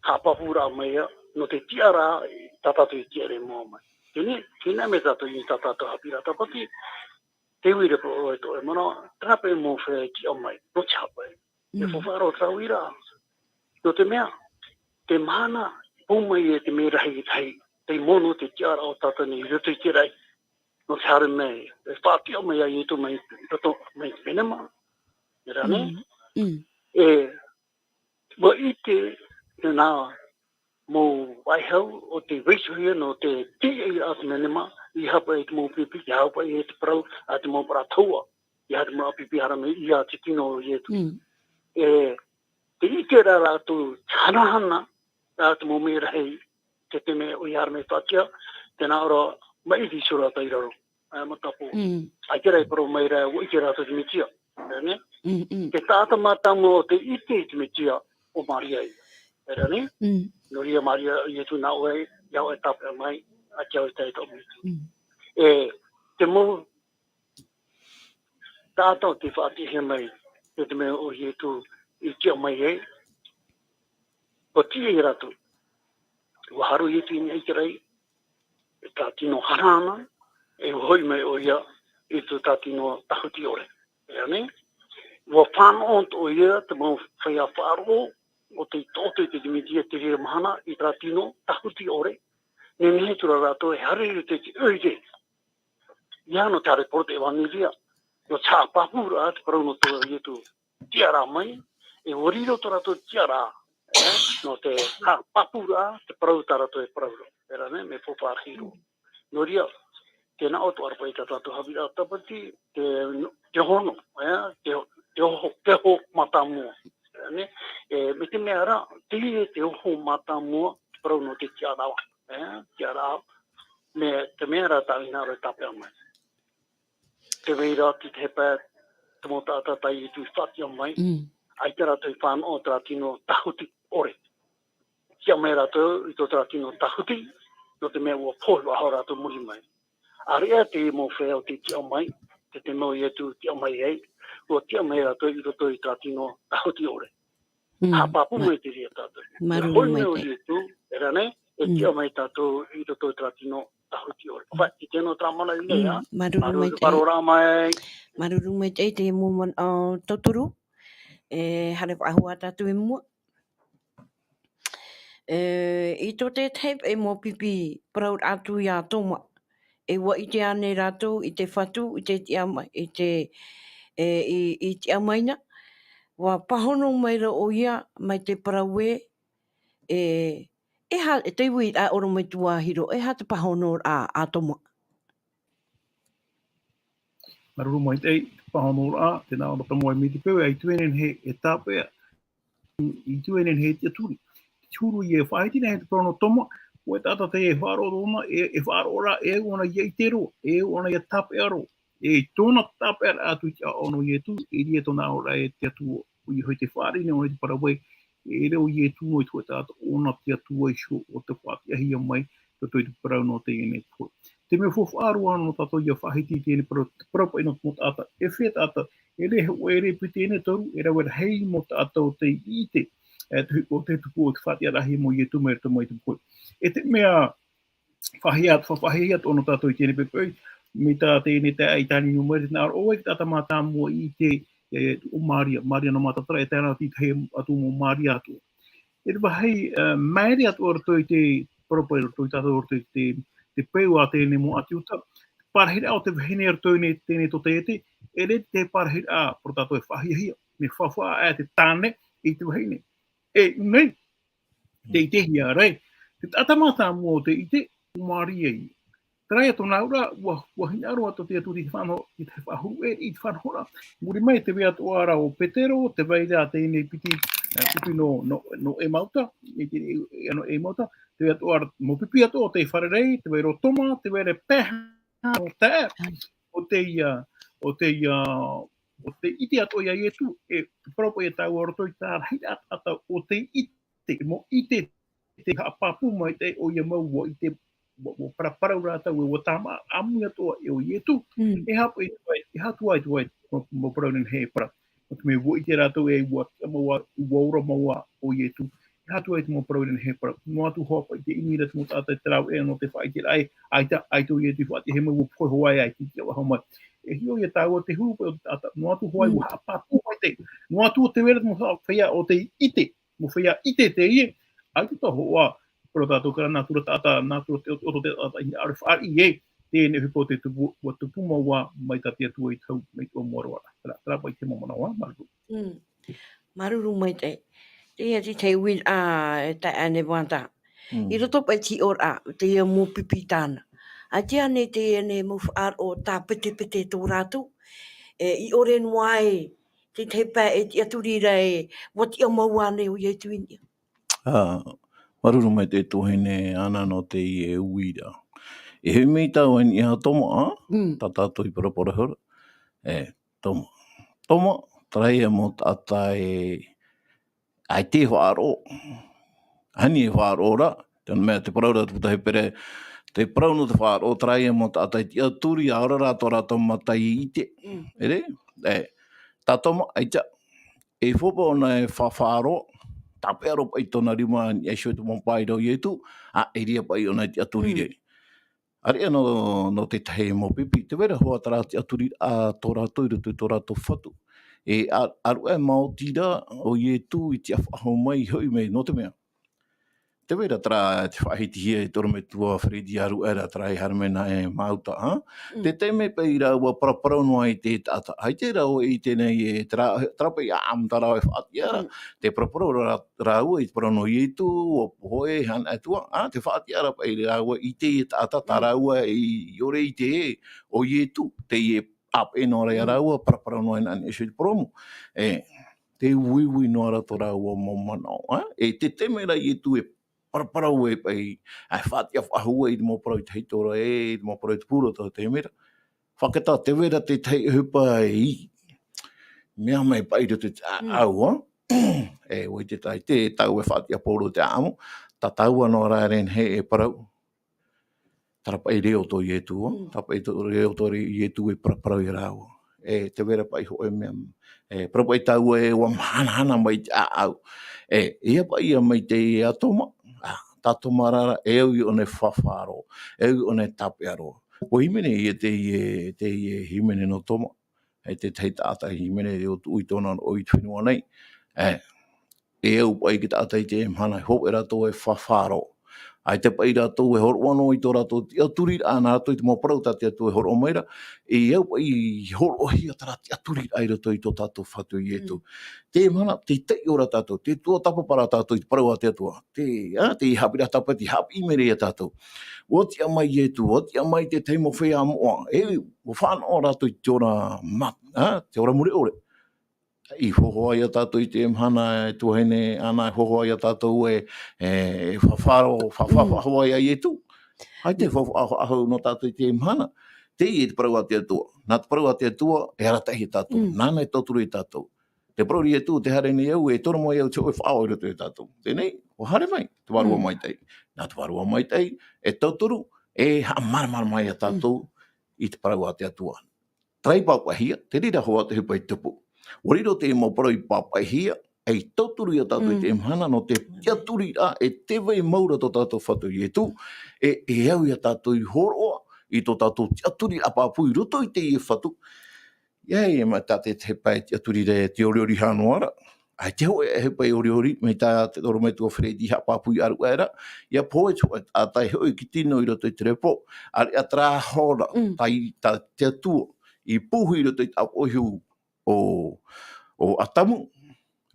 Haʻapāpūraʻa mai ia, nō te tiʻaraʻa, tā tātou e tiʻa ra i mua mai. Teie, teie nei tātou i tā tātou haʻapiʻiraʻa tāpati, te uiraʻa paʻi ʻoe tō e manaʻo, terā paʻi mau feiā e tiʻa mai, nō te aha paʻi? E Mm. faufaʻa roa terā uiraʻa. Nō te mea, te mahana, pū mai e te merahi rahi, tei mono te tiʻaraʻa o tātou nei i roto i te raʻi. Nō te haere mai, e faʻatiʻa mai a Ietu mai, roto mai te menema. E rā nei? Mm. Mm. E, ʻua ʻite, te nā, mau vaihau o te vaiiho ia nō te tiʻa i te menema, i hapa i te mau pipi, i hapa i te parau, a te mau parau taua, i hapa i te mau pipi haere mai, i te tino o Ietu. Mm. E, te ʻite ra rātou, te hanahana, rā te mau merahi, te taime ʻoia haere mai faʻatiʻa, tē nā ʻō ra, maʻiri iho rātou i raro, e, matapo. Mm. ʻAita rā e parau mai ra, ʻua ʻite rātou te Mesia, e, nē? Mm, mm. Te taʻata mātāmua o tei ʻite i te Mesia, ʻo Maria ia. E rā nei? Mm. Nō reira Maria, Ietu nā ʻoe, ia ʻoe tāpeʻa mai, ʻa te au e tae i tō Mesia. Mm. E, te mau taʻata o tei faʻatiʻahia mai, nō te mea ʻo Ietu i tiʻa mai ai, ʻua tiʻa ia rātou. ʻUa haru Ietu i niʻa i te raʻi, e tā tino hanahana, e ʻua hoʻi mai ʻoia i tō tā tino tahuti ʻore. E rā nei? ʻUa fānaʻo atoʻa ʻoia, te mau feiā faʻaroʻo, o tei taʻoto i te Mesia i te reira mahana, i tā tino tahuti ʻore. Nehenehe atu ra rātou e haere i te ʻoire. Ia nō te haere poro te ʻevaneria, nō te haʻapāpūraʻa te parau nō tō Ietu tiʻaraʻa mai, e ʻua riro tō rātou tiʻaraʻa, e, nō te haʻapāpūraʻa te parau tā rātou e parau ra. E rā nei, mea faufaʻa rahi roa. Nō reira, tē nā ʻō atoʻa ra paʻi tā tātou haʻapiʻiraʻa tāpati, te, te hono, e, te, te oho, te oho mātāmua. E rā nei, e, mai te mea ra, teie te oho mātāmua, te parau nō te tiʻaraʻa, e, tiʻaraʻa, mai te mea ra tāʻu hinaʻaro e tāpeʻa mai. Tē vai ra te, te hepetoma taʻata tā Ietu i faʻatiʻa mai, Mm. ʻaita rātou i fānaʻo terā tino tahuti ʻore. Tiʻa mai rātou i tō terā tino tahuti, nō te mea ʻua pohe faʻahou rātou i muri mai. ʻAreʻa te mau feiā o tei tiʻa mai, te, te mau Ietu tiʻa mai ai, ʻua tiʻa mai rātou i roto i terā tino tahuti ʻore. Mm. Haʻapāpū Ma-, mai te reira tātou. Māuruuru Hoʻi mai mai ʻo te Ietu, e rā nei, e Mm. tiʻa mai tātou i roto i terā tino tahuti ʻore. Papa, i te nō terā mana i nei, Mm, ā? māuruuru Māuruuru mai te faʻaroʻoraʻa mai. Māuruuru mai te, te mau manaʻo, ā, tauturu. E, haere faʻahou ā tātou i mua. E, i tō te tahi, e mau pipi parau atu ia Toma. E ʻua ʻite ānei rātou i te Fatu, i te tiʻa mai, i te, e, i, i tiʻa mai na. ʻUa pāhono mai ra ʻoia, mai te parau ē, e, e aha, e te uiraʻa ʻorometua Hiro, e aha te pāhonoraʻa a Toma? Māuruuru maitaʻi, te pāhonoraʻa, tē nā ʻō ra Toma mai te peu, ʻaita e nehenehe e tāpeʻa, ʻaita e nehenehe e tiʻaturi. Te huru ia e faʻahiti nei te parau nō Toma, ʻo te taʻata tē faʻaroʻo ʻōna, e, e faʻaroʻo ra, e au ʻōna ʻia ʻite roa, e au ʻōna ʻia tāpeʻa roa. E i tōna tāpeʻaraʻa atu i te ʻāʻau nō Ietu, e ʻere tōna aʻoraʻa e te Atua, ʻoia hoʻi te fāriʻi nei ʻōna i te parau ē, e ʻere ʻo Ietu noa i te hōʻē taʻata, ʻōna te Atua iho ʻo tei faʻatiʻahia mai, roto i te parau nō teie nei pohe. Te mea faufaʻa roa nō tātou ʻia faʻahiti i teie nei parau, te parau paʻi nō te mau taʻata, e feiā taʻata, e ʻere hōʻē, e ʻere piti, e ʻere toru, e rave rahi mau taʻata ʻo tei ʻite, e te, ʻo te tupu o te faʻatiʻaraʻahia mai ʻo Ietu mai roto mai te pohe. E te mea, faʻahiahia, faʻahiahia atoʻa nō tātou i teie nei poʻipoʻi, mai tā teie nei taeaʻe i tāninu mai, tē nā ʻō ra ʻoe, te taʻata mātāmua i ʻite, e, ʻo Maria, Maria nō Magadala, e tae noa atu i te tahi atu mau Maria atoʻa. E te vāhi, e, maere atoʻa roto i te parau paʻi roto ia tātou roto i te, te peu a teie nei mau ʻāti Iuta, te parahiraʻa o te vahine roto i nei, teie nei tōtaiete, e ʻere te parahiraʻa, parau tātou e faʻahiahia, mea faufaʻa ʻā te tāne i te vahine. E, nei, tei ʻitehia ra. Te taʻata mātāmua ʻo tei ʻite, ʻo Maria ia. Terā ia tōna auraʻa, ʻua, ʻua hinaʻaro atoʻa te Atua i te faʻanaho-, i te faʻahou ʻē, i te faʻanahoraʻa. Muri mai tē vai atoʻa ra ʻo Petero, tē vai ra teie nei piti, e, pipi nō, nō, nō Emauta, i te, e, nō Emauta, tē vai atoʻa ra, mau pipi atoʻa ʻo tei fārerei, tē vai ra ʻo Toma, tē vai ra e paha ʻo te, ʻo tei, ʻo tei, ʻo tei ʻite atoʻa ia Ietu, e, te parau paʻi ia tāua roto i te rahiraʻa taʻata ʻo tei ʻite, mau ʻite, te haʻapāpū mai te ʻoia mau ua ʻite, ua, ua paraparau rātou e ua tāmā, ʻāmui atu ā e ʻo Ietu, Mm. e haʻapaʻo i te vai, e haʻatu ai te vai, mau, mau parau nei e parau. Nō te mea ua ʻite rātou e ua, ua, ua ora mau ā ʻo Ietu. E haʻatu ai te mau parau nei e parau. Noa atu hoʻi paʻi te ʻimi ra te mau taʻata i te rāveʻa nō te faʻaʻiteraʻa e, ʻaita, ʻaita ʻo Ietu i faʻaʻite mai, ua pohe hoʻi ai te tiʻa faʻahou mai. E hiʻo ia tāua te huru paʻi o te taʻata. Noa atu hoʻi Mm. ua haʻapāpū mai te, noa atu ʻo te vera te mau feiā ʻo tei ʻite. Mau feiā ʻite teie, ʻaita tō hoʻi, parau tātou ka nātura taʻata, nātura te, ʻo te taʻata i ʻaore fāriʻi e, teie nei ʻohipa o te tupu, ua tupu mau ā mai tā te Atua i te hau, mai te ʻōmuaraʻa. Terā, terā paʻi te mau manaʻo, māuruuru. Mm. Māuruuru maitaʻi. Teie te, te uiraʻa, e taeaʻe Nevada. Mm. I roto paʻi i te hiʻoraʻa, teie mau pipi tāna. ʻAita ānei teie nei mau faʻaroʻo tāpetepete tō rātou. E, i ʻore noa ai, te, te pae e tiʻaturi ra e, ua tiʻa mau ānei ʻo Ietu i niʻa. Ā, māuruuru maitaʻi tuahine Ana nō teie uiraʻa. E hoʻi mai tāua i niʻa iā Toma, ā? Mm. Tā tātou i paraparau ra. E, Toma. Toma, terā ia mau taʻata e, ʻaita e faʻaroʻo. Ani e faʻaroʻo ra, te mea te parau ra te pūtahi pere, te parau nō te faʻaroʻo, terā ia mau taʻata e tiʻaturi, ʻaore rā tō rātou mata i ʻite. Mm. E rē? E, tā Toma, ʻaita, e faufaʻa ʻōna e faʻaroʻo, tāpeʻa roa paʻi tōna rima, i niʻa iho i te mau pae ra ʻo Ietu, ā, e riro paʻi ʻōna e tiʻaturi Mm. ra. ʻĀreʻa nō, nō te tahi mau pipi, tē vai ra hoʻi terā tiʻaturiraʻa tō rātou i roto i tō rātou fatu. E ʻa, ʻāruʻe maoti ra ʻo Ietu i tiʻa faʻahou mai i hoʻi mai, nō te mea. Tē vai ra terā te faʻahitihia e te ʻorometua Freddy ʻāruʻe ra terā e haere mai nā ʻe Māuta, ā? Mm. Te taime paʻi rāua paraparau noa i te taʻata, ʻaita rāua i ʻite nei e terā, terā paʻi ʻāʻamu tā rāua e faʻatiʻa ra, Mm. te paraparau ra, rāua i te parau nō Ietu, ua pohe, hana atua, ā, te faʻatiʻa ra paʻi rāua i teie taʻata, tā Mm. rāua i ʻore i ʻite ē, ʻo Ietu, teie ʻāpeʻe noa ra iā Mm. rāua, paraparau noa i niʻa iho i te purōmu. E, te uiui noa ra tō rāua mau manaʻo, ā? E te taime ra Ietu e paraparau e paʻi, ā, e faʻatiʻa faʻahou i te mau parau i te hītori ē, i te mau parau i te pūrō tā te mea ra. Fakatā, tē vai ra te tahi ʻohipa i mea mai paʻi i roto i te Mm. ʻāʻau, ā? E, ʻua ʻite tātou, tāua e faʻatiʻa pauroa te ʻāʻamu, tā tāua noa rā e nehenehe e parau. Terā paʻi reo tō Ietu, ā? Mm. Terā paʻi tō reo tō Ietu e paraparau iā rāua. E, tē vai ra paʻi hōʻē mea, e, parau paʻi tāua e ʻua mahanahana mai te ʻāʻau. E, ʻeiaha paʻi ia maitaʻi iā Toma, ā, tā Toma ra, e au i ʻōna e faʻaroʻo, e au i ʻōna e tāpeʻa roa. ʻUa hīmene ia teie, teie hīmene nō Toma. E te tahi taʻata hīmene e tuʻu i tōna roʻo i te fenua nei. E, e au paʻi te taʻata i teie mahana, e hōʻē rātou e faʻaroʻo. ʻAita paʻi rātou e hōroʻa noa i tō rātou tiʻaturiraʻa, nā rātou i te mau parau tā te Atua e hōroʻa mai ra, e au paʻi i hōroʻahia terā tiʻaturiraʻa i roto i tō tātou Fatu Ietu. Mm. Teie mahana, tē taiʻo ra tātou, tē tuatāpapa ra tātou i te parau a te Atua. Te, ā, te haʻapiʻiraʻa tāpati, haʻapiʻi mai ra iā tātou. ʻUa tiʻa mai Ietu, ʻua tiʻa mai te tahi mau feiā moʻa, e, ʻua fānaʻo rātou i te ora ma-, ā, te ora mure ʻore. I hōhoʻa iā tātou i teie mahana, e tuahine Ana, e hōhoʻa iā tātou e, e, e faʻaroʻo, fa-, fa-, Mm. faʻaroʻo iā Ietu. ʻAita e fa-, fa-, faʻaroʻo nō tātou i teie mahana. Teie te parau a te Atua. Nā te parau a te Atua, e arataʻi iā tātou. Mm. Nāna e tauturu iā tātou. Te parau a Ietu, tē haere nei au, e tono mai au te hōʻē faʻaroʻo i roto iā tātou. Teie nei, ʻua haere mai, te Vārua Mm. Maitaʻi. Nā te Vārua Maitaʻi, e tauturu, e haʻamāramarama iā Mm. tātou i te parau a te Atua. Terā i pāpaʻihia, te reira hoʻi te ʻohipa i tupu. ʻUa riro te mau parau i pāpaʻihia, e tauturu iā tātou i Mm. teie mahana nō te Mm. tiʻaturiraʻa, e tē vai mau ra tō tātou Fatu Ietu, e, e au iā tātou i hōroʻa i tō tātou tiʻaturiraʻa pāpū i roto i teie Fatu. ʻIa, ʻia, mea tā te, te pae tiʻaturi ra, te oriori hā noa ra. ʻAita hōʻē, e pae oriori, mai tā te ʻorometua Freddy haʻapāpū i ʻāruʻe ra. ʻIa pohe te hōʻē taʻata e hoʻi i te tino i roto i te repo. ʻĀreʻa terā hora, Mm. tā i, tā te Atua, i pūhi i roto i te ʻāpoʻo ihu o, o Atamu.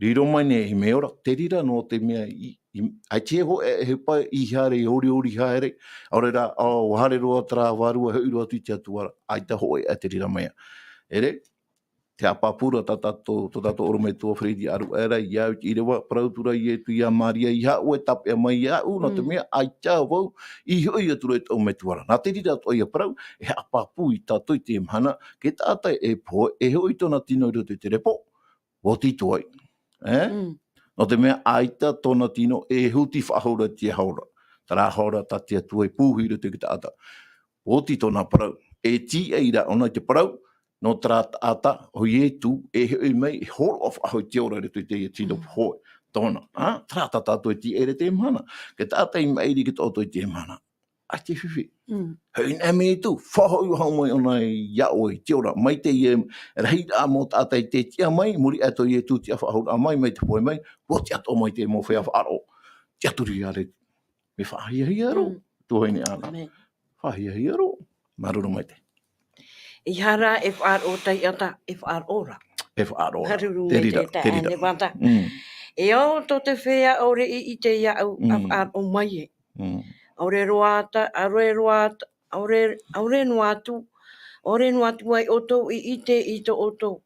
Riro mai nei i mea ora, te reira nō te mea i, i, ʻaita hōʻē, e pae i haere, i oriori haere, ʻaore rā, ʻo, ʻua haere roa terā vārua, hoʻi roa atu i te Atua ra, ʻaita hōʻē, e te reira mea. E rē, te haʻapāpū ra tā tātou, tō tātou ʻorometua Freddy ʻāruʻe ra, ʻia au i te ʻīrava, parau atu ra Ietu iā Maria, ʻeiaha ʻoe e tāpeʻa mai iāʻu, nō te Mm. mea, ʻaita vau, i hoʻi atu ra i tōʻu Metua ra. Nā te reira atoʻa ia parau, e haʻapāpū iā tātou i teie mahana, te taʻata e pohe, e hoʻi tōna tino i roto i te repo, ʻua tītau ai. E? Mm. Nō te mea ʻaita tōna tino e huti faʻahou ra i te hora. Terā hora tā te Atua e pūhia i roto i te taʻata. Oti tōna parau. E tīaʻi ra ʻōna i te parau, nō terā taʻata, ʻo Ietu, e hoʻi mai, e hōroʻa faʻahou i te ora i roto i teie tino pohe. Tōna, ā, terā tā tātou e tīaʻi ra i teie mahana. Te taʻata i maʻiri i te taʻata i teie mahana. ʻAita e fifi. Mm. Hoʻi nei mai Ietu, faʻahou faʻahou mai ʻōna iā ʻoe i te ora, mai teie rahiraʻa mau taʻata i te tiʻa mai, muri aʻe tō Ietu tiʻa faʻahou mai, mai te pohe mai, ʻua tiʻa atoʻa mai te mau feiā faʻaroʻo. Tiʻaturi ā ra. Mea faʻahiahia roa. Mm. Tuahine Ana. Amen. Faʻahiahia roa. Māuruuru maitaʻi. ʻEiaha rā e faʻaroʻo taiʻata, e faʻaroʻo ra. E faʻaroʻo ra. Māuruuru maitaʻi, te reira, te reira. Nevada. Mm. E ao tō te feiā ʻaore i ʻite iāʻu, a Mm. faʻaroʻo mai e. Mm. ʻAore roa ta-, ʻaore roa ta-, ʻaore, ʻaore noa atu, ʻaore noa atu ai ʻoutou i ʻite i tō ʻoutou,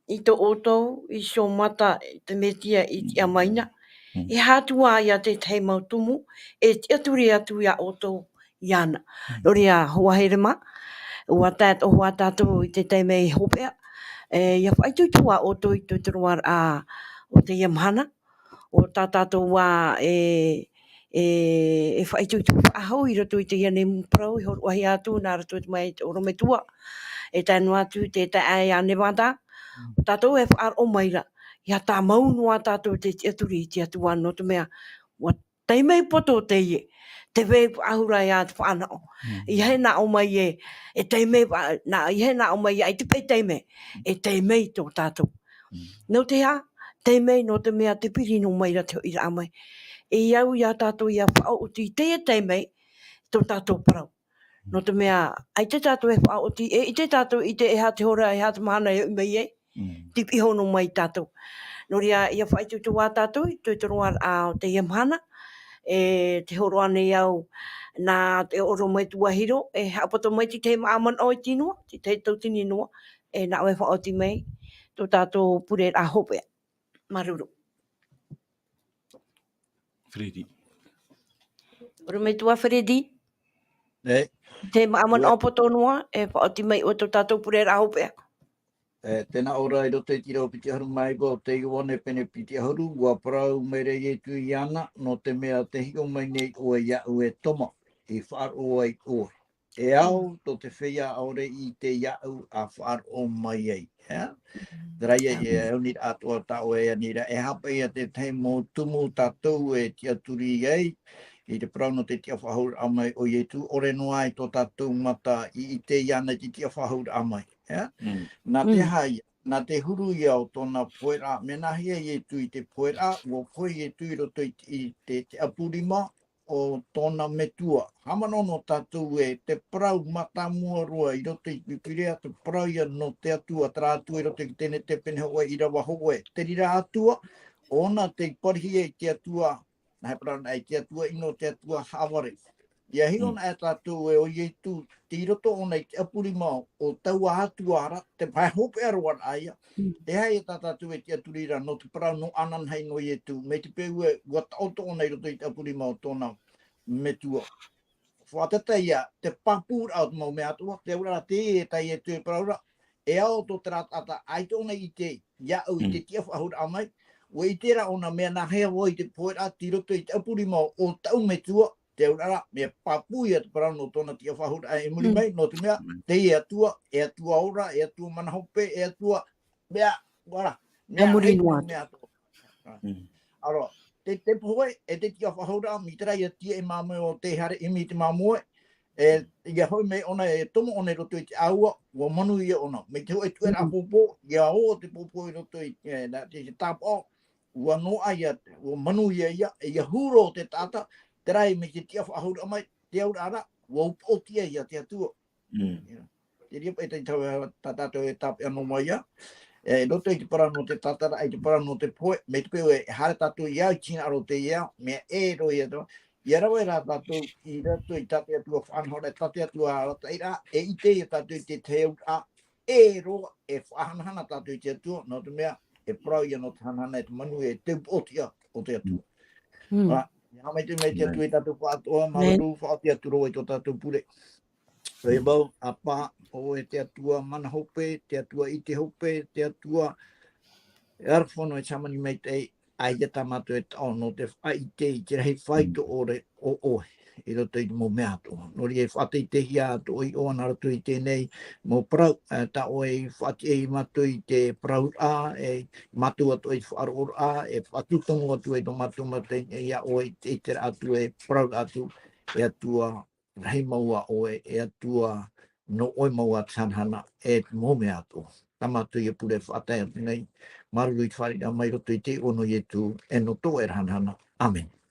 i tō ʻoutou, i tō mata, i te Mesia i tiʻa mai na. Mm. E aha atu ā ia te tahi mau tumu, e tiʻaturi atu iā ʻoutou iāna. Mm. Nō reira, hoa here mā, ʻua tae atoʻa tātou i te taime hopeʻa, e, ʻia faʻaitoito ā ʻoutou i te roaraʻa o teie mahana, ʻo tā tātou ā e, e, e faʻaitoito faʻahou i roto i teie nei parau, e hōroʻahia atu nā roto i te, mai te ʻorometua, e tae noa atu te taeaʻe a Nevada, Mm. ʻo tātou e faʻaroʻo mai ra, ʻia tāmau noa tātou te tiʻaturi i te Atua nō te mea, ʻua tae mai poto teie, te vai faʻahou ra ia te fānaʻo. Mm. ʻEiaha e nā ʻō mai e, e tae mai fa-, nā, ʻeiaha e nā ʻō mai ia i te pae taime, e tae mai tō tātou. Mm. Nō te aha, tae mai nō te mea te piri noa mai ra te hoʻiraʻa mai. E au iā tātou ʻia faʻaoti i teie taime, tō tātou parau. Nō te mea, ʻaita tātou e faʻaoti, e ʻite tātou i te, e aha te hora, e aha te mahana e hoʻi mai ai, Mm. te piʻi noa mai tātou. Nō reira, ʻia faʻaitoito ā tātou, i te, te roaraʻa o teie mahana, e te hōroʻa nei au, nā te ʻorometua Hiro, e haʻapoto mai te tahi māʻa manaʻo iti noa, te tahi tautini noa, e nā ʻoe e faʻaoti mai, tō tātou pureraʻa hopeʻa. Māuruuru. Freddy. ʻOrometua Freddy. E. Te māʻa manaʻo poto noa, e faʻaoti mai ʻoe tō tātou pureraʻa hopeʻa. E, tēnā ʻō ra i roto i te irava piti ʻahuru mā iva o te Ioane pene piti ʻahuru, ʻua parau mai ra Ietu iāna, nō te mea tē hiʻo mai nei ʻoe iāʻu e Toma, i faʻaroʻo ai ʻoe. E ao tō te feiā ʻaore i ʻite iāʻu a faʻaroʻo mai ai, ea? Mm. Terā ia, e Amen. Au nei rā atoʻa tā ʻoe e ani ra, e aha paʻi ia te tahi mau tumu tātou e tiʻaturi ai, i te parau nō te tiʻa faʻahouraʻa mai o Ietu, ʻore noa ai tō tātou mata i ʻite iāna i te tiʻa faʻahouraʻa mai, ea? Mm. Nā te Mm. aha ia, nā te huru ia o tōna poheraʻa, mea nāhea Ietu i te poheraʻa, ʻua pohe Ietu i roto i te, i te, te ʻapu rima, o tōna metua. Haʻamanaʻo noa tātou ē, te parau mātāmua roa i roto i te Pīpīria, te parau ia nō te Atua, terā Atua i roto i te Tenete pene hōʻē, irava hōʻē. Te reira Atua, ʻōna tei parihia i te Atua, nā hea e parau nei, te Atua ʻino, te Atua haʻavare. ʻIa hiʻo Mm. na e tātou ē ʻo Ietu, tei roto ʻōna i te ʻapu rima o taua Atua ra, te pae hopeʻa roa ra ia. Mm. E aha ia tā tātou e tiʻaturi ra, nō te parau nō ananahi nō Ietu, mai te peu ē, ʻua taʻoto ʻōna i roto i te ʻapu rima o tōna metua. Faʻatata ia, te pāpūraʻa o te mau mea atoʻa, te auraʻa ra teie tā Ietu e parau ra, e ao tō terā taʻata, ʻaita ʻōna i ʻite iāʻu i te Mm. tiʻa faʻahouraʻa mai, ʻua ʻite rā ʻōna mea nāhea vau i te poheraʻa tei roto i te ʻapu rima o, o taʻu metua, te auraʻa ra, mea pāpū ia te parau nō tōna tiʻa faʻahouraʻa i muri Mm. mai, nō te mea, Mm. teie Atua, e Atua ora, e Atua mana hope, e Atua, mea, ora, E mea muri ai noa te atu. Mea atoʻa. Mm. Aro, te, te pohe, e te tiʻa faʻahouraʻa, mai terā ia tiʻa e māmoe o te haere ʻimi i te māmoe, e, ʻia hoʻi mai ʻōna, e tomo ʻōna i roto i te ʻāua, ʻua manuia ʻōna. Mai te hōʻē tuʻeraʻa Mm. pōpō, ʻia ō te pōpō i roto i, e, nā, te, te tāpaʻo, ʻua noaʻa ia, ʻua manuia ia, e ʻia huru te taʻata, terā ia mai te tiʻa faʻahouraʻa mai, te auraʻa ra, ʻua upoʻotiʻa ia te Atua. Mm. Te reira paʻi te tau tā tātou e tāpeʻa noa mai ia. E, i roto i te parau nō te tātaraʻa, i te parau nō te pohe, mai te peu e haere tātou i au, i te hinaʻaro o teie ao, mea ʻē roa ia te, ʻia rave rā tātou i roto i tā te Atua faʻanahoraʻa, tā te Atua arataʻiraʻa, e ʻite ia tātou i te tahi auraʻa, ʻē roa, e faʻahanahana tātou i te Atua, nō te mea, e parau ia nō te hanahana, e te manuia, e te upoʻotiʻa o te Atua. Mm. Ā, ʻia haʻamaitaʻi mai te Atua ia tātou faʻatoʻa, Amen. Māuruuru, faʻaoti atu roa i tō tātou pure. ʻOia mau, ʻApā, ʻoe te Atua mana hope, te Atua ʻite hope, te Atua e aroha noa, e hāmani maitaʻi, ʻAita tā mātou e taʻo nō te faʻaʻite i te rahi faito ʻore o ʻoe i roto i te mau mea atoʻa. Nō reira e faʻateiteihia atu ʻoe iʻoa nā roto i teie nei mau parau, e, tā ʻoe i faʻatiʻa ia mātou i te parauraʻa, e, mātou atoʻa i te faʻaroʻoraʻa, e faʻatūtonu atu ai tō mātou mata iā ʻoe i te, i te reira atu e parauraʻa atu, e Atua, rahi mau ā ʻoe, e Atua, nō ʻoe mau ā te hanahana, e te mau mea atoʻa. Tā mātou ia pure faʻatae atu nei, māuruuru i te fāriʻiraʻa mai i roto i te iʻoa nō Ietu, e nō tō ʻoe ra hanahana. ʻĀmene.